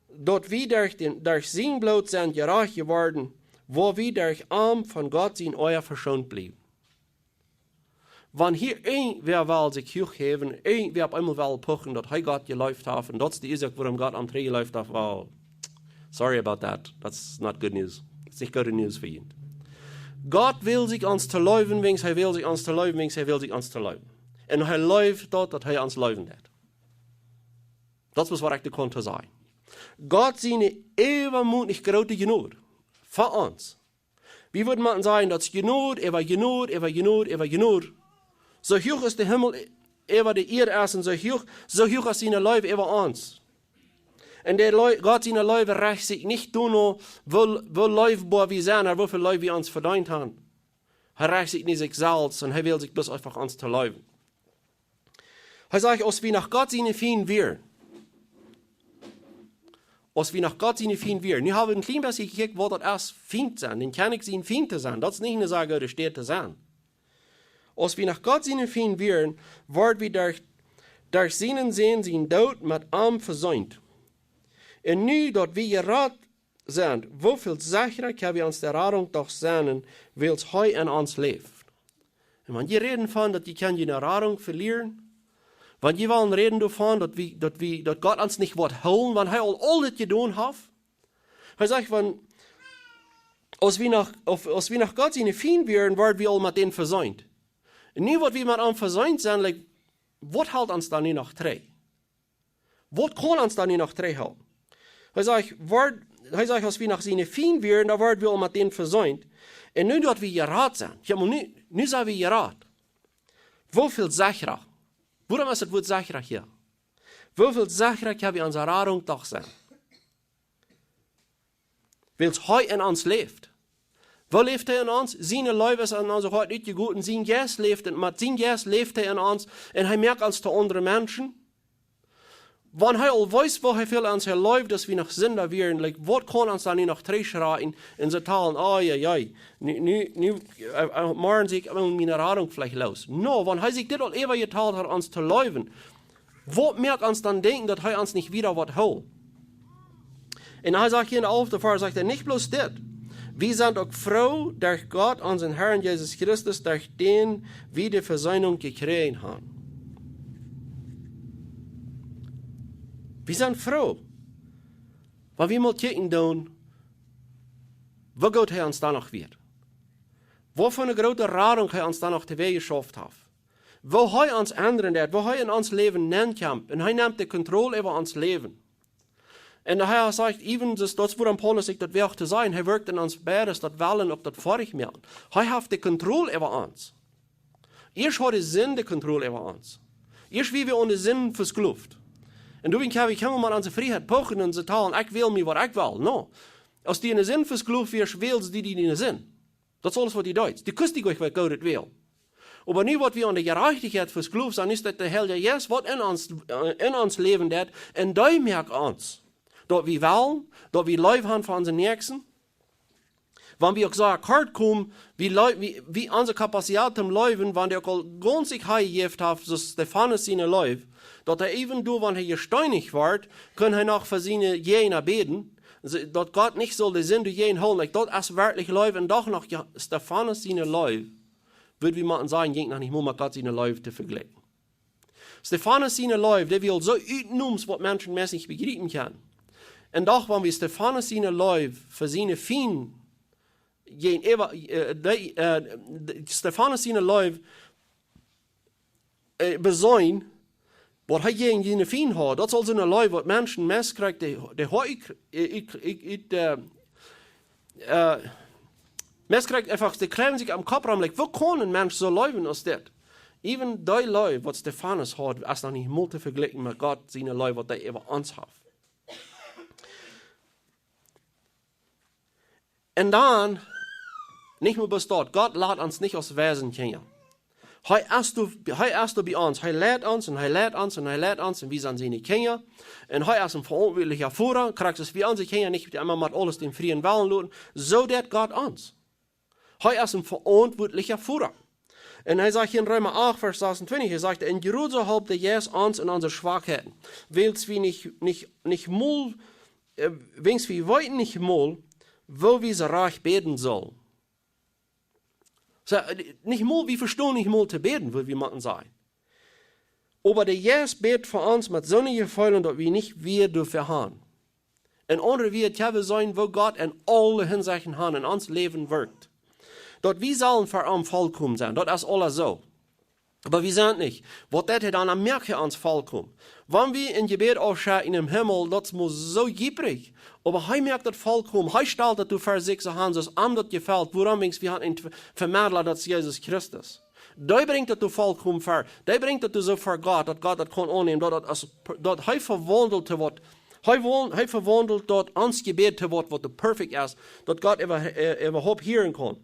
daut wie derch dän, derch sien Bloot sent jerajcht jeworden, woa wie derch am von Gott sien Oaja veschoont bliewen. Wan hia irjentwäa well sikj huach häwen, irjentwäa opp eemol well puchen, daut hee Gott jeleeft haft, un daut es de Uasoak, wuarom Gott am trigj jeleeft haft, well, sorry about that. That's not good news. Daut es nich goode News fa junt. Gott well sikj ons to leewen, wiels hee well sikj ons to leewen, wiels hee well sikj ons to leewen. Un hee leeft daut, daut hee ons leewen deit. Daut es, waut ekj doa kaun to sajen. Gott siene äwamootlich groote Jnod fa ons. Wie wudden mau sajen, daut es Jnod äwa Jnod äwa Jnod äwa Jnod. Soo huach aus de Himmel äwa de Ieed es un soo huach, soo huach es siene Leew äwa ons. Un de Leu-, Gott siene Leew recht sikj nich doano, woo, woo leefboa wie sent, ooda woo väl Leew wie ons vedeent han. Hee recht sikj nich sikj selfst un hee well sikj bloos eefach ons to leewen. Hee sajcht, aus wie noch Gott siene Fiend wieren. Aus wie noch Gott siene Fiend wieren. Nu ha wie een kjlien bät jekjikjt, waut daut es, Fiend sennen. Dän Kjennich sien Fiend to sennen. Daut es nich eene sea goode Städ to sennen. Aus wie noch Gott siene Fiend wieren, worden wie derch, derch sienen Sän sien Doot met am veseent. Un nu, daut wie jerat sent, woo väl sechra kjenn wie ons de Radunk doch sennen, wiels hee en ons läft. Un wan jie räden von, daut jie kjennen june Radunk velieren, Wan jie wellen räden doavon, daut wie, daut wie, daut Gott ons nich woat hoolen, wan hee aul, aul dit jedonen haft. Hee sajcht, wan, aus wie noch, auf, aus wie noch Gott siene Fiend wieren, worden wie aul met dän veseent. Un nu, waut wie met am veseent sent, like, waut helt ons dan nu noch trigj? Waut kaun ons dan nu noch trigjhoolen? Hee sajcht, word, hee sajcht, aus wie noch siene Fiend wieren, dan worden wie aul met dän veseent. Un nu, daut wie jerat sent, jo, mau nu, nu sent wie jerat. Woo väl sechra? Wuarom es daut Wuat sechra hia? Woo väl sechra kjenn wie onse Radunk doch sennen? Wiels hee en ons läft. Woo läft hee en ons? Siene Leew es en onse Hoat utjegoten. Sien Jeist läft en, met sien Jeist läft hee en ons. Un hee moakt ons to aundre Menschen. Wan hee aul weet, woo hee väl ons hee leeft, daut wie noch Sinda wieren, like, waut kaun ons dan nu noch trigjschraien un soo talen, oh, jo, jo, nu, nu, nu, äh, äh, morjen sie ekj miene Radunk veleicht loos. No, wan hee sikj dit aul äwa jetalt haft, ons to leewen, waut moakt ons dan denkjen, daut hee ons nich wada woat hoolen? Un hee sajcht hia en de alfte Varsch, sajcht hee, nich bloos dit. Wie sent uk froo derch Gott, onsen Herrn Jesus Christus, derch dän wie de Vesöhnung jekjräajen haben. Wie sent froo. Wan wie mol kjikjen doonen, woo goot hee ons dan noch wia. Woo fa eene groote Radunk hee ons dan noch too wäa jeschauft haft. Woo hee ons endren deed, woo hee en ons Läwen nenkjemt. Un hee nemt de Kontroll äwa ons Läwen. Un hee sajcht, even, daut, daut es wuarom Paulus sikj daut woacht to sajen, hee wirkjt en ons beides, daut Wellen uk daut Foadich moaken. Hee haft de Kontroll äwa ons. Ieescht haud de Sind de Kontroll äwa ons. Ieescht wia wie aun de Sind vesklowt. Un doawäajen kjenn wie, kjenn wie mau aun onse Frieheit pochen un soo talen, ekj wäl mie waut ekj well. No. Aus du en de Sind vesklowt wieescht, wälden dee die en de Sind. Daut es aules waut du deist. Du kust die nich waut Goodet wälen. Oba nu waut wie aun de Jerajchtichkjeit vesklowt sent, es daut de Heilje Jeist waut en ons, äh, en ons läwen deit, un dee moakt ons, daut wie wellen, daut wie Leew haben fa onse Näakjsten. Wan wie uk soo kort komen, wie Leu-, wie, wie onse Kapazität toom leewen, wan dee uk aul gaunz sikj hanjejäft haft, soo aus Stefanus siene Leew, daut hee even doa, wan hee jesteenicht wort, kunn hee noch fa siene Jäajna bäden, soo, daut Gott nich sull de Sind doajäajen hoolen, like, daut es werkjlich Leew, un doch noch, jo, Stefanus siene Leew, wudd wie mau sajen, jinkj noch nich mol met Gott siene Leew to vejlikjen. Stefanus siene Leew, dee wia soo utnoms, waut Menschen meist nich bejriepen kjennen. Un doch, wan wie Stefanus siene Leew fa siene Fiend jäajenäwa, äh, dee, äh, de, Stefanus siene Leew, äh, beseenen, waut hee jäajen siene Fiend haud, daut es aul soone Leew, waut Menschen meist krakjt de, de Hoa, äh, äh, äh, äh, äh, meist krakjt eefach, dee kjrieen sikj aum Kopp rom, like, woo kaun een Mensch soo leewen aus dit? Even dee Leew, waut Stefanus haud, es noch nich mol to vejlikjen met Gott siene Leew, waut hee äwa ons haft. Un dan, nich mea bloos daut, Gott lat ons nich aus Waisenkjinja. Hee es doa, hee es doa bie ons, hee leit ons un hee leit ons un hee leit ons un wie sent siene Kjinja. Un hee es een veauntwuatlicha Voda, krakjt soo aus wie onse Kjinja nich emma met aules dän frieen Wellen loten, soo deit Gott ons. Hee es een veauntwuatlicha Voda. Un hee sajcht hia en Reema acht, Varsch sasuntwintich, hee sajcht, un jrod soo halpt de Jeist ons en onse Schwakheiten, wiels wie nich, nich, nich mol, äh, wiels wie weeten nich mol, woo wie soo rajcht bäden sellen. Soo, äh, nich mol, wie vestonen nich mol to bäden, wudd wie mau sajen. Oba de Jeist bät fa ons met soone Jefeelen, daut wie nich Wieed doafäa haben. En aundre Wieed, jo, wie seenen, woo Gott en aule Hinsechten haft en ons Läwen wirkjt. Daut wie sellen fa am volkomen sennen, daut es aules soo. Oba wie sent nich. Waut deit hee dan? Dan moakt hee ons volkomen. Wan wie een Jebäd aufschekjen em Himmel, daut es mau soo jieprig. Oba hee moakt daut volkomen. Hee stalt daut doa fa sikj soo aun, soo aus am daut jefelt. Wuarom? Wiels wie haben een Tw-, Vemedla, daut es Jesus Christus. Dee brinjt daut doa volkomen ver. Dee brinjt daut doa soo ver Gott, daut Gott daut kaun aunnämen, daut, daut, aus, daut hee vewaundelt to waut. Hee won-, hee vewaundelt daut ons Jebäd to waut, waut doa perfekt es, daut Gott äwa-, äh, äwahaupt hieren kaun.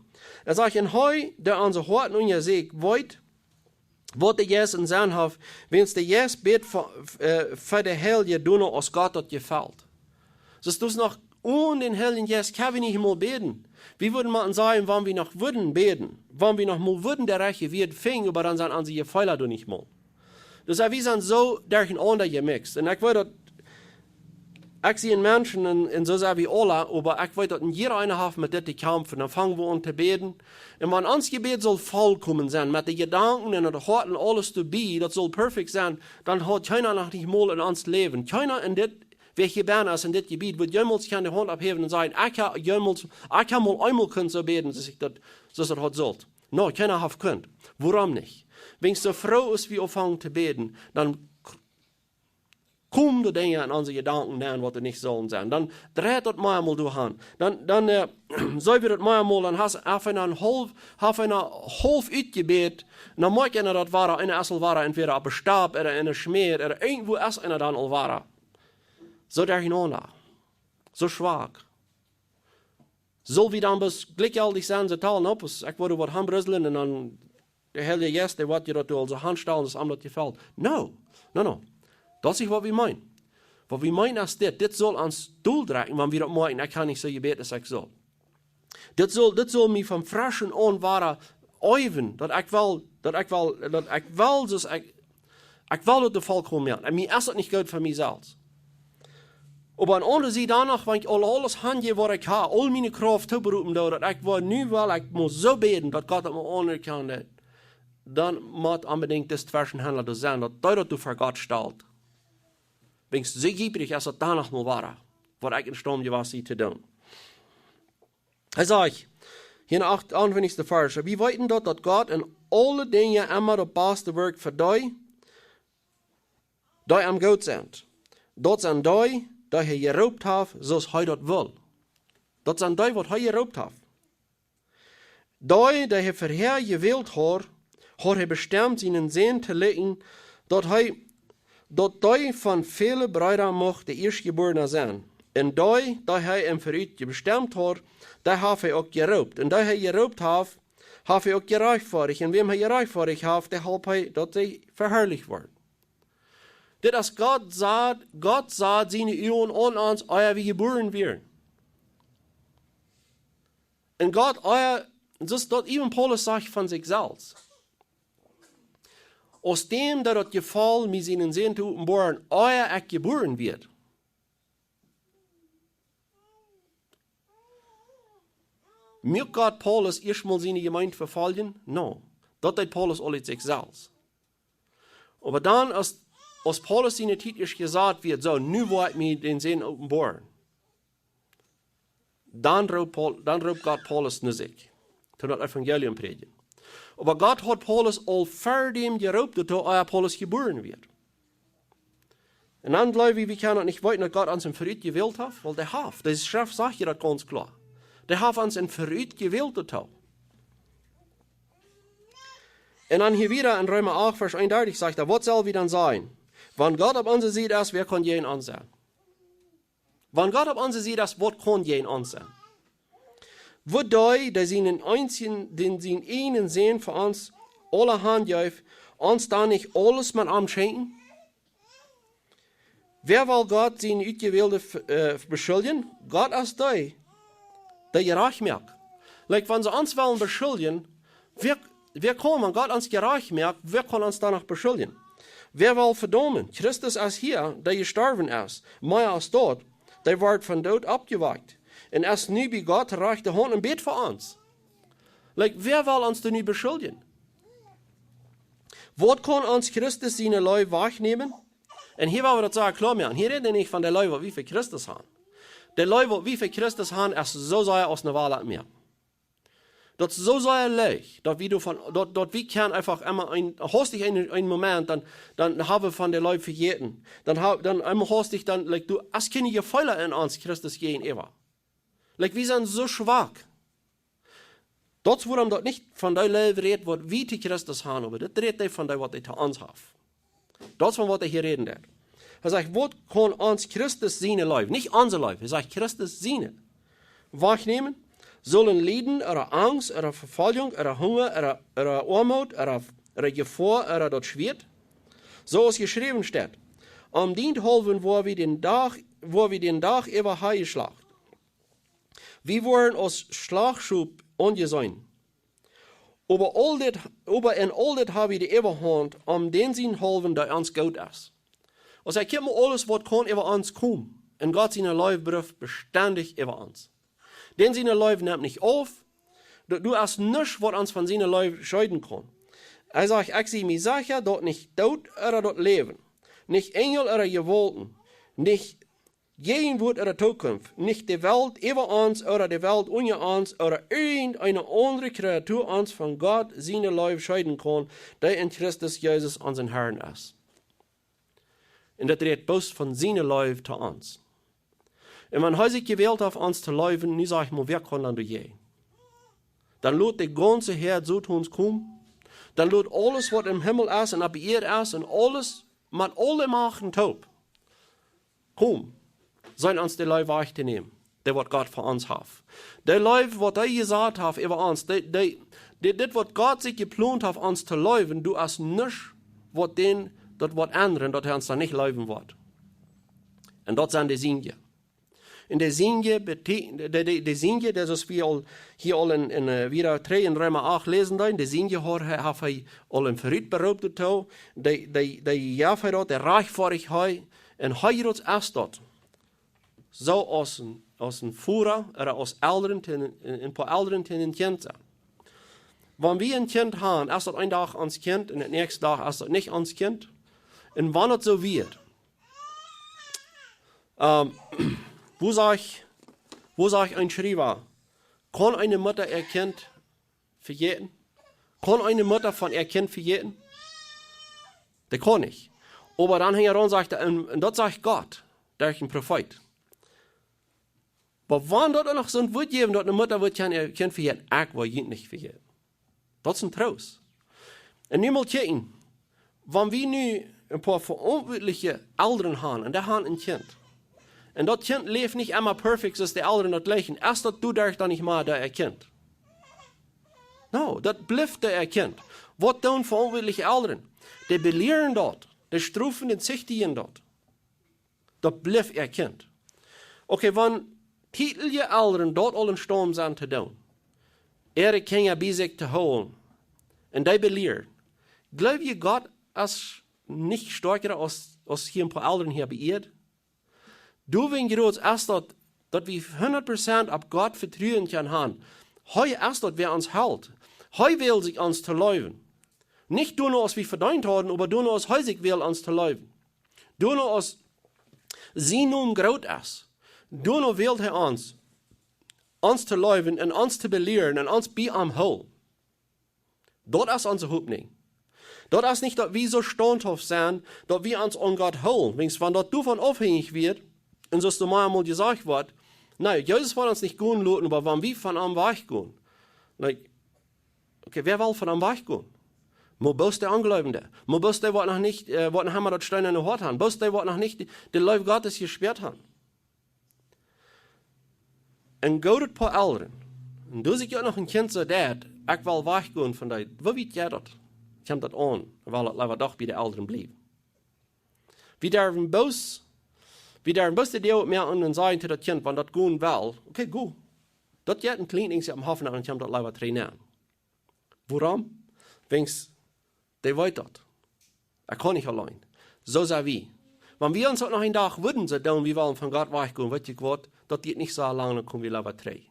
Hee sajcht, un hee, dee onse Hoaten unjaseakjt, weet, waut de Jeist em Senn haft, wiels de Jeist bät fa, äh, fa de Heilje doano, aus Gott daut jefelt. Soo, daut es noch onen dän Heiljen Jeist kjenn wie nich mol bäden. Wie wudden mau sajen, wan wie noch wudden bäden, wan wie noch mol wudden de rajchte Wieed finjen, oba dan sent onse Jefeelen doa nich mol. Daut sajcht, wie sent soo derchenaunda jemixt. Un ekj weet daut, Ekj sie een Mensch un, un soo sent wie aula, oba ekj weet daut een jieda eena haft met dit to kjamfen. Dan fang wie aun to bäden. Un wan ons Jebäd saul vollkomen sennen, met de Jedanken un daut Hoat un aules doabie, daut saul perfekt sennen, dan haud kjeena noch nich mol en ons Läwen, kjeena en dit, wäa hia bennen es en dit Jebied, wudd jemols kjennen de Haunt opphäwen un sajen: "Ekj hab jemols, ekj hab mol eemol kunt soo bäden, soo aus ekj daut, soo aus daut haud sullt." No, kjeena haft kunt. Wuarom nich? Wan wie soo froh aus wie aunfangen to bäden, dan komen de Dinja en onse Jedanken nenn, waut doa nich sullen sennen. Dan dreit daut mea mol doa han. Dan, dan, äh, soo wia daut mea mol, dan hast, haft eena een haulf, haft eena haulf utjebät, un dan moakt eena daut wada, eena es aul wada entwäda oppe Stap, ooda enne Schmäa, ooda irjentwua es eena dan aul wada. Soo derchenaunda. Soo schwak. Sull wie dan bloos jlikjjeltich sennen, sajen: "Talen opp, ekj woa waut han bruslen un dan de Heilje Jeist, dee woat die daut aul soo hanstalen, aus am daut jefelt"? No, no, no. Daut es nich waut wie meenen. Waut wie meenen es dit, dit saul ons Dol drekjen, wan wie daut moakjen: "Ekj hab nich soo jebät aus ekj sull." Dit saul, dit saul mie von freschen aun wada äwen, daut ekj well, daut ekj well, daut ekj well, soo aus ekj, ekj well daut de vollkomen moaken. Un mie es daut nich goot fa mie selfst. Oba aun de aundre Sied dan noch, wan ekj aul aules hanjäw, waut ekj hab, aul miene Krauft tooprupen doo, daut ekj woa nu well, ekj mott soo bäden, daut Gott daut mol aunerkjanen deit, dan mott onbedinjt dis Tweschenhaundla doa sennen, daut dee daut doa ver Gott stalt. Wan ekj soo jiebrig es, daut dan noch mol wada, waut ekj en Staut jewast sie to doonen. Hee sajcht, hia en acht, achtentwintichsten Varsch: "Wie weeten daut, daut Gott en aule Dinja emma daut baste wirkjt fa dee, dee am goot sent. Daut sent dee, dee hee jeroopt haft, soo aus hee daut well." Daut sent dee, waut hee jeroopt haft. "Dee, dee hee verhäa jewält haud, haud hee bestemt, sienen Sän to likjnen, daut hee, daut dee von väle Breeda mucht de Ieeschtjebuarna sennen. Un dee, dee hee em verut jebestemt haud, dee haft hee uk jeroopt. Un dee hee jeroopt haft, haft hee uk jerajchtfoadicht. Un wäm hee jerajchtfoadicht haft, dee halpt hee, daut dee veharlicht woat." Dit es Gott sajcht, Gott sajcht siene Uagen aun ons, ea wie jebuaren wieren. Un Gott, ea, soo aus daut iewen Paulus sajcht von sikj selfst: "Aus däm, dee daut jefoll, mie sienen Sän to openboaren, ea ekj jebuaren wort." Muak Gott Paulus ieescht mol siene Jemeent vefoljen? No. Daut deed Paulus aul ut sikj selfst. Oba dan, aus, aus Paulus siene Tiet ieescht jesajcht wort, soo, nu woa ekj mie dän Sän openboaren, dan roopt Paul-, dan roopt Gott Paulus no sikj, toom daut Evangelium prädjen. Oba Gott haud Paulus aul ver däm jeroopt, daut hee, ea Paulus jebuaren wort. Un dan jleew ekj, wie kjennen daut nich weeten, daut Gott ons em verut jewält haft, wiels hee haft. De Schreft sajcht je daut gaunz kloa. Hee haft ons em verut jewält doatoo. Un dan hia wada en Reema acht, Varsch eenundartich sajcht hee: "Waut sell wie dan sajen? Wan Gott opp onse Sied es, wäa kaun jäajen ons sennen?" Wan Gott opp onse Sied es, waut kaun jäajen ons sennen? "Woa dee, dee sienen eensjen, dän sienen eenen Sän fa ons aula hanjeef, ons dan nich aules met am schenkjen? Wäa well Gott siene Utjewälde, äh, beschuldjen? Gott es dee, dee jerajcht moakt." Like, wan see ons wellen beschuldjen, wäa, wäa kaun, wan Gott ons jerajcht moakt, wäa kaun ons dan noch beschuldjen? "Wäa well vedaumen? Christus es hia, dee jestorwen es, mea aus daut, dee wort vom Doot oppjewakjt un es nu bie Gott rajchte Haunt un bät fa ons." Like, wäa well ons dan nu beschuldjen? Waut kaun ons Christus siene Leew wajchnämen? Un hia woa wie daut sea kloa moaken. Hia rät hee nich von de Leew, waut wie fa Christus haben. De Leew, waut wie fa Christus haben, es soo sea aus ne Wal mea. Daut es soo sea leicht, daut wie doavon, daut, daut wie kjennen eefach emol een, hastich een, een Moment, dan, dan hab wie von de Leew vejäten. Dan ha-, dan emol hastich, dan, like, du, aus kjeene Jefeele en ons Christus jäajenäwa. Like, wie sent soo schwak. Daut es wuarom daut nich von dee Leew rät, waut wie to Christus haben, oba daut rät hee von dee, waut hee to ons haft. Daut es von waut hee hia räden deit. Hee sajcht: "Waut kaun ons Christus siene Leew", nich onse Leew, hee sajcht Christus siene, "wajchnämen? Sellen Lieden, ooda Angst, ooda Vefoljunk, ooda Hunga, ooda, ooda Oamoot, ooda, ooda Jefoa, ooda daut Schwieet? Soo aus jeschräwen steit: Om dienthaulwen woa wie dän Dach, woa wie dän Dach äwa hanjeschlacht. Wie woaren aus Schlachtschop aunjeseenen. Oba aul dit, oba en aul dit ha wie de Äwahaunt, om dän sienthaulwen, dee ons goot es." Aus hee kjikjt mau aules, waut kaun äwa ons komen. Un Gott siene Leew bruft bestendich äwa ons. Dän siene Leew nemt nich auf. Doa, doa es nuscht, waut ons von siene Leew scheeden kaun. Hee sajcht: "Ekj sie mie secha, daut nich Doot ooda daut Läwen, nich Enjel ooda Jewaulten, nich Jäajenwoat ooda Tookunft, nich de Welt äwa ons ooda de Welt unja ons ooda irjent eene aundre Kreatua ons von Gott siene Leew scheeden kaun, dee en Christus Jesus, onsen Herrn, es." Un daut rät bloos von siene Leew to ons. Un wan hee sikj jewält haft, ons to leewen, nu saj ekj mol, wäa kaun dan doajäajen? Dan lot de gaunze Häad Sotons komen. Dan lot aules, waut em Himmel es un opp de Ieed es un aules, met aule Machten toop, komen, sent ons de Leew wajchtonämen, dee waut Gott fa ons haft. De Leew, waut hee jesat haft äwa ons, dee, dee, dit, dit, waut Gott sikj jeplont haft, ons to leewen, doa es nuscht, waut dän daut woat endren, daut hee ons dan nich leewen woat. Un daut sent de Sinden. Un de Sinden bete-, de, de, de Sinden, daut es, wie aul, hia aul en, en, äh, wieda trigj en Reema acht läsen deeden, de Sinden haft hee, haft hee aul em Verut beroopt doatoo, dee, dee, dee jeef hee daut, dee rajchtfoadich hee, un hee es daut. Soo aus een, aus een Voda ooda aus Elren to, een, een poa Elren to een Kjint sent. Wan wie een Kjint haben, es daut een Dach ons Kjint un dän näakjsten Dach es daut nich ons Kjint. Un wan daut soo wieet, ähm, woo sajcht, woo sajcht een Schriewa, kaun eene Mutta äa Kjint vejäten? Kaun eene Mutta von äa Kjint vejäten? Dee kaun nich. Oba dan hinjaraun sajcht hee, un, un daut sajcht Gott derch een Profeet. Oba wan daut uk noch soont wudd jäwen, daut eene Mutta wudd kjennen äa Kjint vejäten, ekj woa junt nich vejäten. Daut es een Troost. Un nu mol kjikjen, wan wie nu een poa veauntwuatliche Elren haben, un dee haben een Kjint, un daut Kjint läft nich emma perfekt, soo aus de Elren daut jleichen, es daut doaderch dan nich mea äa Kjint? No, daut blift äa Kjint. Waut doonen veauntwuatliche Elren? Dee belieren daut, dee strofen un zichtigen daut. Daut blift äa Kjint. Okay, wan tietelje Elren daut aul em Staut sent to doonen, äare Kjinja bie sikj to hoolen un dee belieren, jleew jie, Gott es nich stoakja aus, aus hia een poa Elren hia opp Ieed? Doawäajen jrods es daut, daut wie hundat Prozent opp Gott Vetruen kjennen haben. Hee es daut, wäa ons helt. Hee well sikj ons to leewen. Nich doano, aus wie vedeent haben, oba doano, aus hee sikj well ons to leewen. Doano, aus sien Nomen groot es. Doano well hee ons, ons to leewen un ons to belieren un ons bie am hoolen. Daut es onse Hopninj. Daut es nich, daut wie soo staunthauft sent, daut wie ons aun Gott hoolen. Wiels wan daut doavon aufhenjich wieet, un soo aus doa mol jesajcht woat, nä, Jesus woat ons nich gonen loten, oba wan wie von am wajchgonen. Like, okay, wäa well von am wajchgonen? Mau bloos de Onjleewende. Mau bloos dee, waut noch nich, äh, waut noch emma daut steenane Hoat haben. Bloos dee, waut noch nich de, de Leew Gottes jespäat haben. Een goodet poa Elren. Un doa sikj uk noch een Kjint soo deit, ekj well wajchgonen von dee. Woo wiet jie daut? Kjemt daut aun? Well daut leewa doch bie de Elren bliewen? Wie derwen bloos, wie derwen bloos de Däa opmoaken un sajen to daut Kjint, wan daut gonen well, okay, go. Daut jeit een kjlien Dinkj oppem Hoff nenn un kjemt daut leewa trigj nenn. Wuarom? Wiels dee weet daut. Ekj kaun nich auleen. Soo sent wie. Wan wie ons uk noch een Dach wudden soo doonen, wie wellen von Gott wajchgonen, weet jie waut, daut diet nich soo lang, dan komen wie leewa trigj.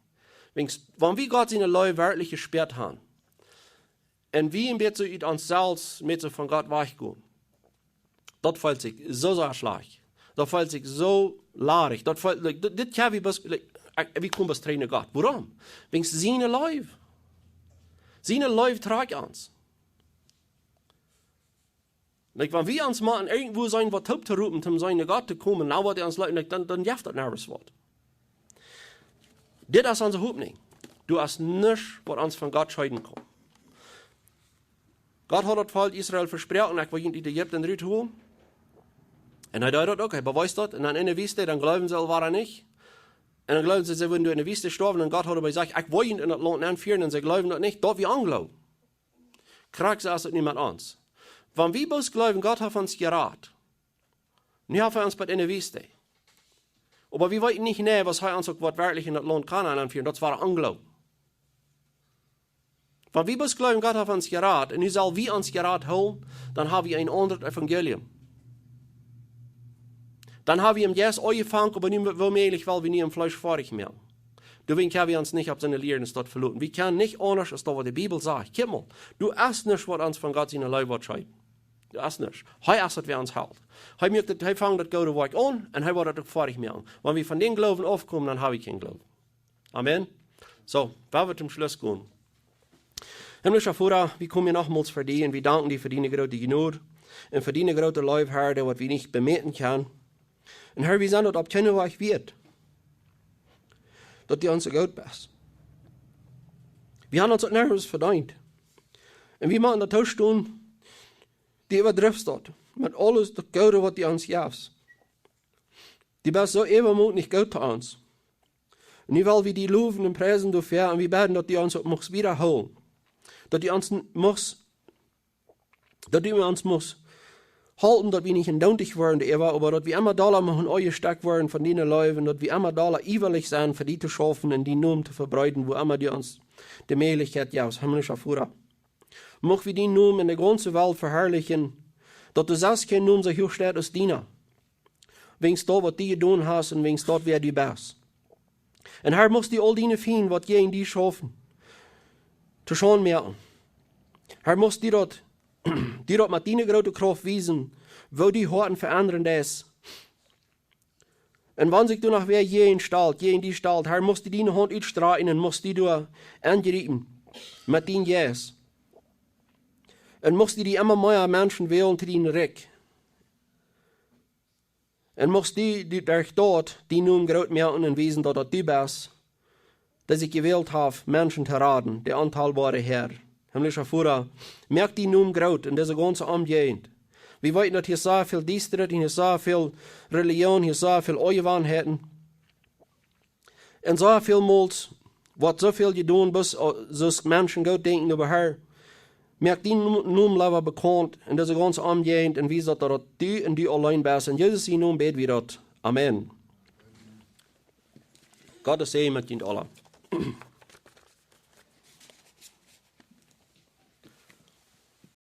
Wiels, wan wie Gott siene Leew werkjlich jespäat haben, un wie een bät soo ut ons selfst met soo von Gott wajchgonen, daut feelt sikj soo, soo schlajcht. Daut feelt sikj soo ladich. Daut feelt, like, dit, dit kjenn wie bloos, like, ekj, wie komen bloos trigj no Gott. Wuarom? Wiels siene Leew. Siene Leew trakjt ons. Like, wan wie ons mau irjentwua seenen, waut toop to roopen, om seenen no Gott to komen, nu woat hee ons leiden, like, dan, dan jeft daut nervous waut. Dit es onse Hopninj. Doa es nuscht, waut ons von Gott scheeden kaun. Gott haud daut Volkj Israel vesproaken: "Ekj woa junt ut Ägipten rutholen." Un hee deed daut uk, hee bewees daut. Un dan enne Wiest, dan jleewden see aul wada nich. Un dan jleewden see, see wudden doa enne Wiest stoawen. Un Gott haud oba jesajcht: "Ekj woa junt en daut Launt nenfieren." Un see jleewden daut nich. Daut wia Onjloowen. Krakjt soo es daut nu met ons. Wan wie bloos jleewen, Gott haft ons jerat, nu haft hee ons bie enne Wiest. Oba wie weeten nich, nä, aus hee ons uk woat werkjlich en daut Launt Kanaan nenfieren. Daut wia Onjloowen. Wan wie bloos jleewen, Gott haft ons jerat, un nu sell wie ons jerat hoolen, dan hab wie een aundret Evangelium. Dan ha wie em Jeist aunjefongen, oba nu womäajlich well wie nu em Fleesch foadich moaken. Doawäajen kjenn wie ons nich opp siene Lieren daut veloten. Wie kjennen nich aundasch aus daut, waut de Bibel sajcht. Kjikj mol, doa es nuscht, waut ons von Gott siene Leew woat scheiden. Doa es nuscht. Hee es daut, waut ons helt. Hee moakt daut, hee fangt daut goode Woakj aun un hee woat daut uk foadich moaken. Wan wie von dän Gloowen aufkomen, dan ha wie kjeen Gloowen. Amen. Soo, woa wie toom Schluss gonen. Himmlischa Voda, wie komen hia nochmols ver die un wie danken die fa diene groote Jnod un fa diene groote Leew, Herr, dee waut wie nich bemäten kjennen. Un Herr, wie sent daut opp kjeenen Wajch wieet, daut du ons soo goot best. Wie haben ons daut nuscht vedeent. Un wie motten daut toostonen, du äwadrifst daut met aules daut Goode, waut du ons jefst. Du best soo äwamotlich goot to ons. Un nu well wie die lowen un priesen doafäa un wie bäden, daut du ons uk muchst wiedahoolen. Daut du ons n-, muchst, daut du ons muchst halpen, daut wie nich endoonticht woaren doaräwa, oba daut wie emma dolla muchten aunjestekjt woaren von diene Leew un daut wie emma dolla iewalich sent, fa die to schaufen un dienen Nomen to vebreeden, wua emma du ons de Mäajlichkjeit jefst, himmlischa Voda. Mucht wie dienen Nomen en de gaunze Welt veharlichen, daut doa selfst kjeen Nomen soo huach steit aus diena. Wäajens daut, waut du jedonen hast un wäajens daut, wäa du best. Un Herr, muchst du aul diene Fiend, waut jäajen die schaufen, to Schaund moaken. Herr, muchst du daut, du daut met diene groote Krauft wiesen, woo du Hoaten veendren deist. Un wan sikj doa noch wäa jäajen stalt, jäajen die stalt, Herr, muchst du diene Haunt utstrakjen un muchst du doa enjriepen met dienen Jeist. Un muchst du die emma mea Menschen wälen to dien Rikj. Un muchst du, du derch daut dienen Nomen groot moaken un wiesen, daut daut du best, dee sikj jewält haft, Menschen to raden, de ontalbare Herr. Himmlischa Voda, moak dienen Nomen groot en dise gaunze Omjäajent. Wie weeten, daut hia soo väl Diestanis un hia soo väl Relijoon, hia soo väl Onjewanheiten. Un soo väl Mols woat soo väl jedonen, bloos, äh, soo aus Menschen goot denkjen, oba Herr, moak dienen No-, Nomen leewa bekaunt en dise gaunze Omjäajent un wies daut, daut du un du auleen best. En Jesus sienen Nomen bäd wie daut. Amen. Gott sie met junt aula.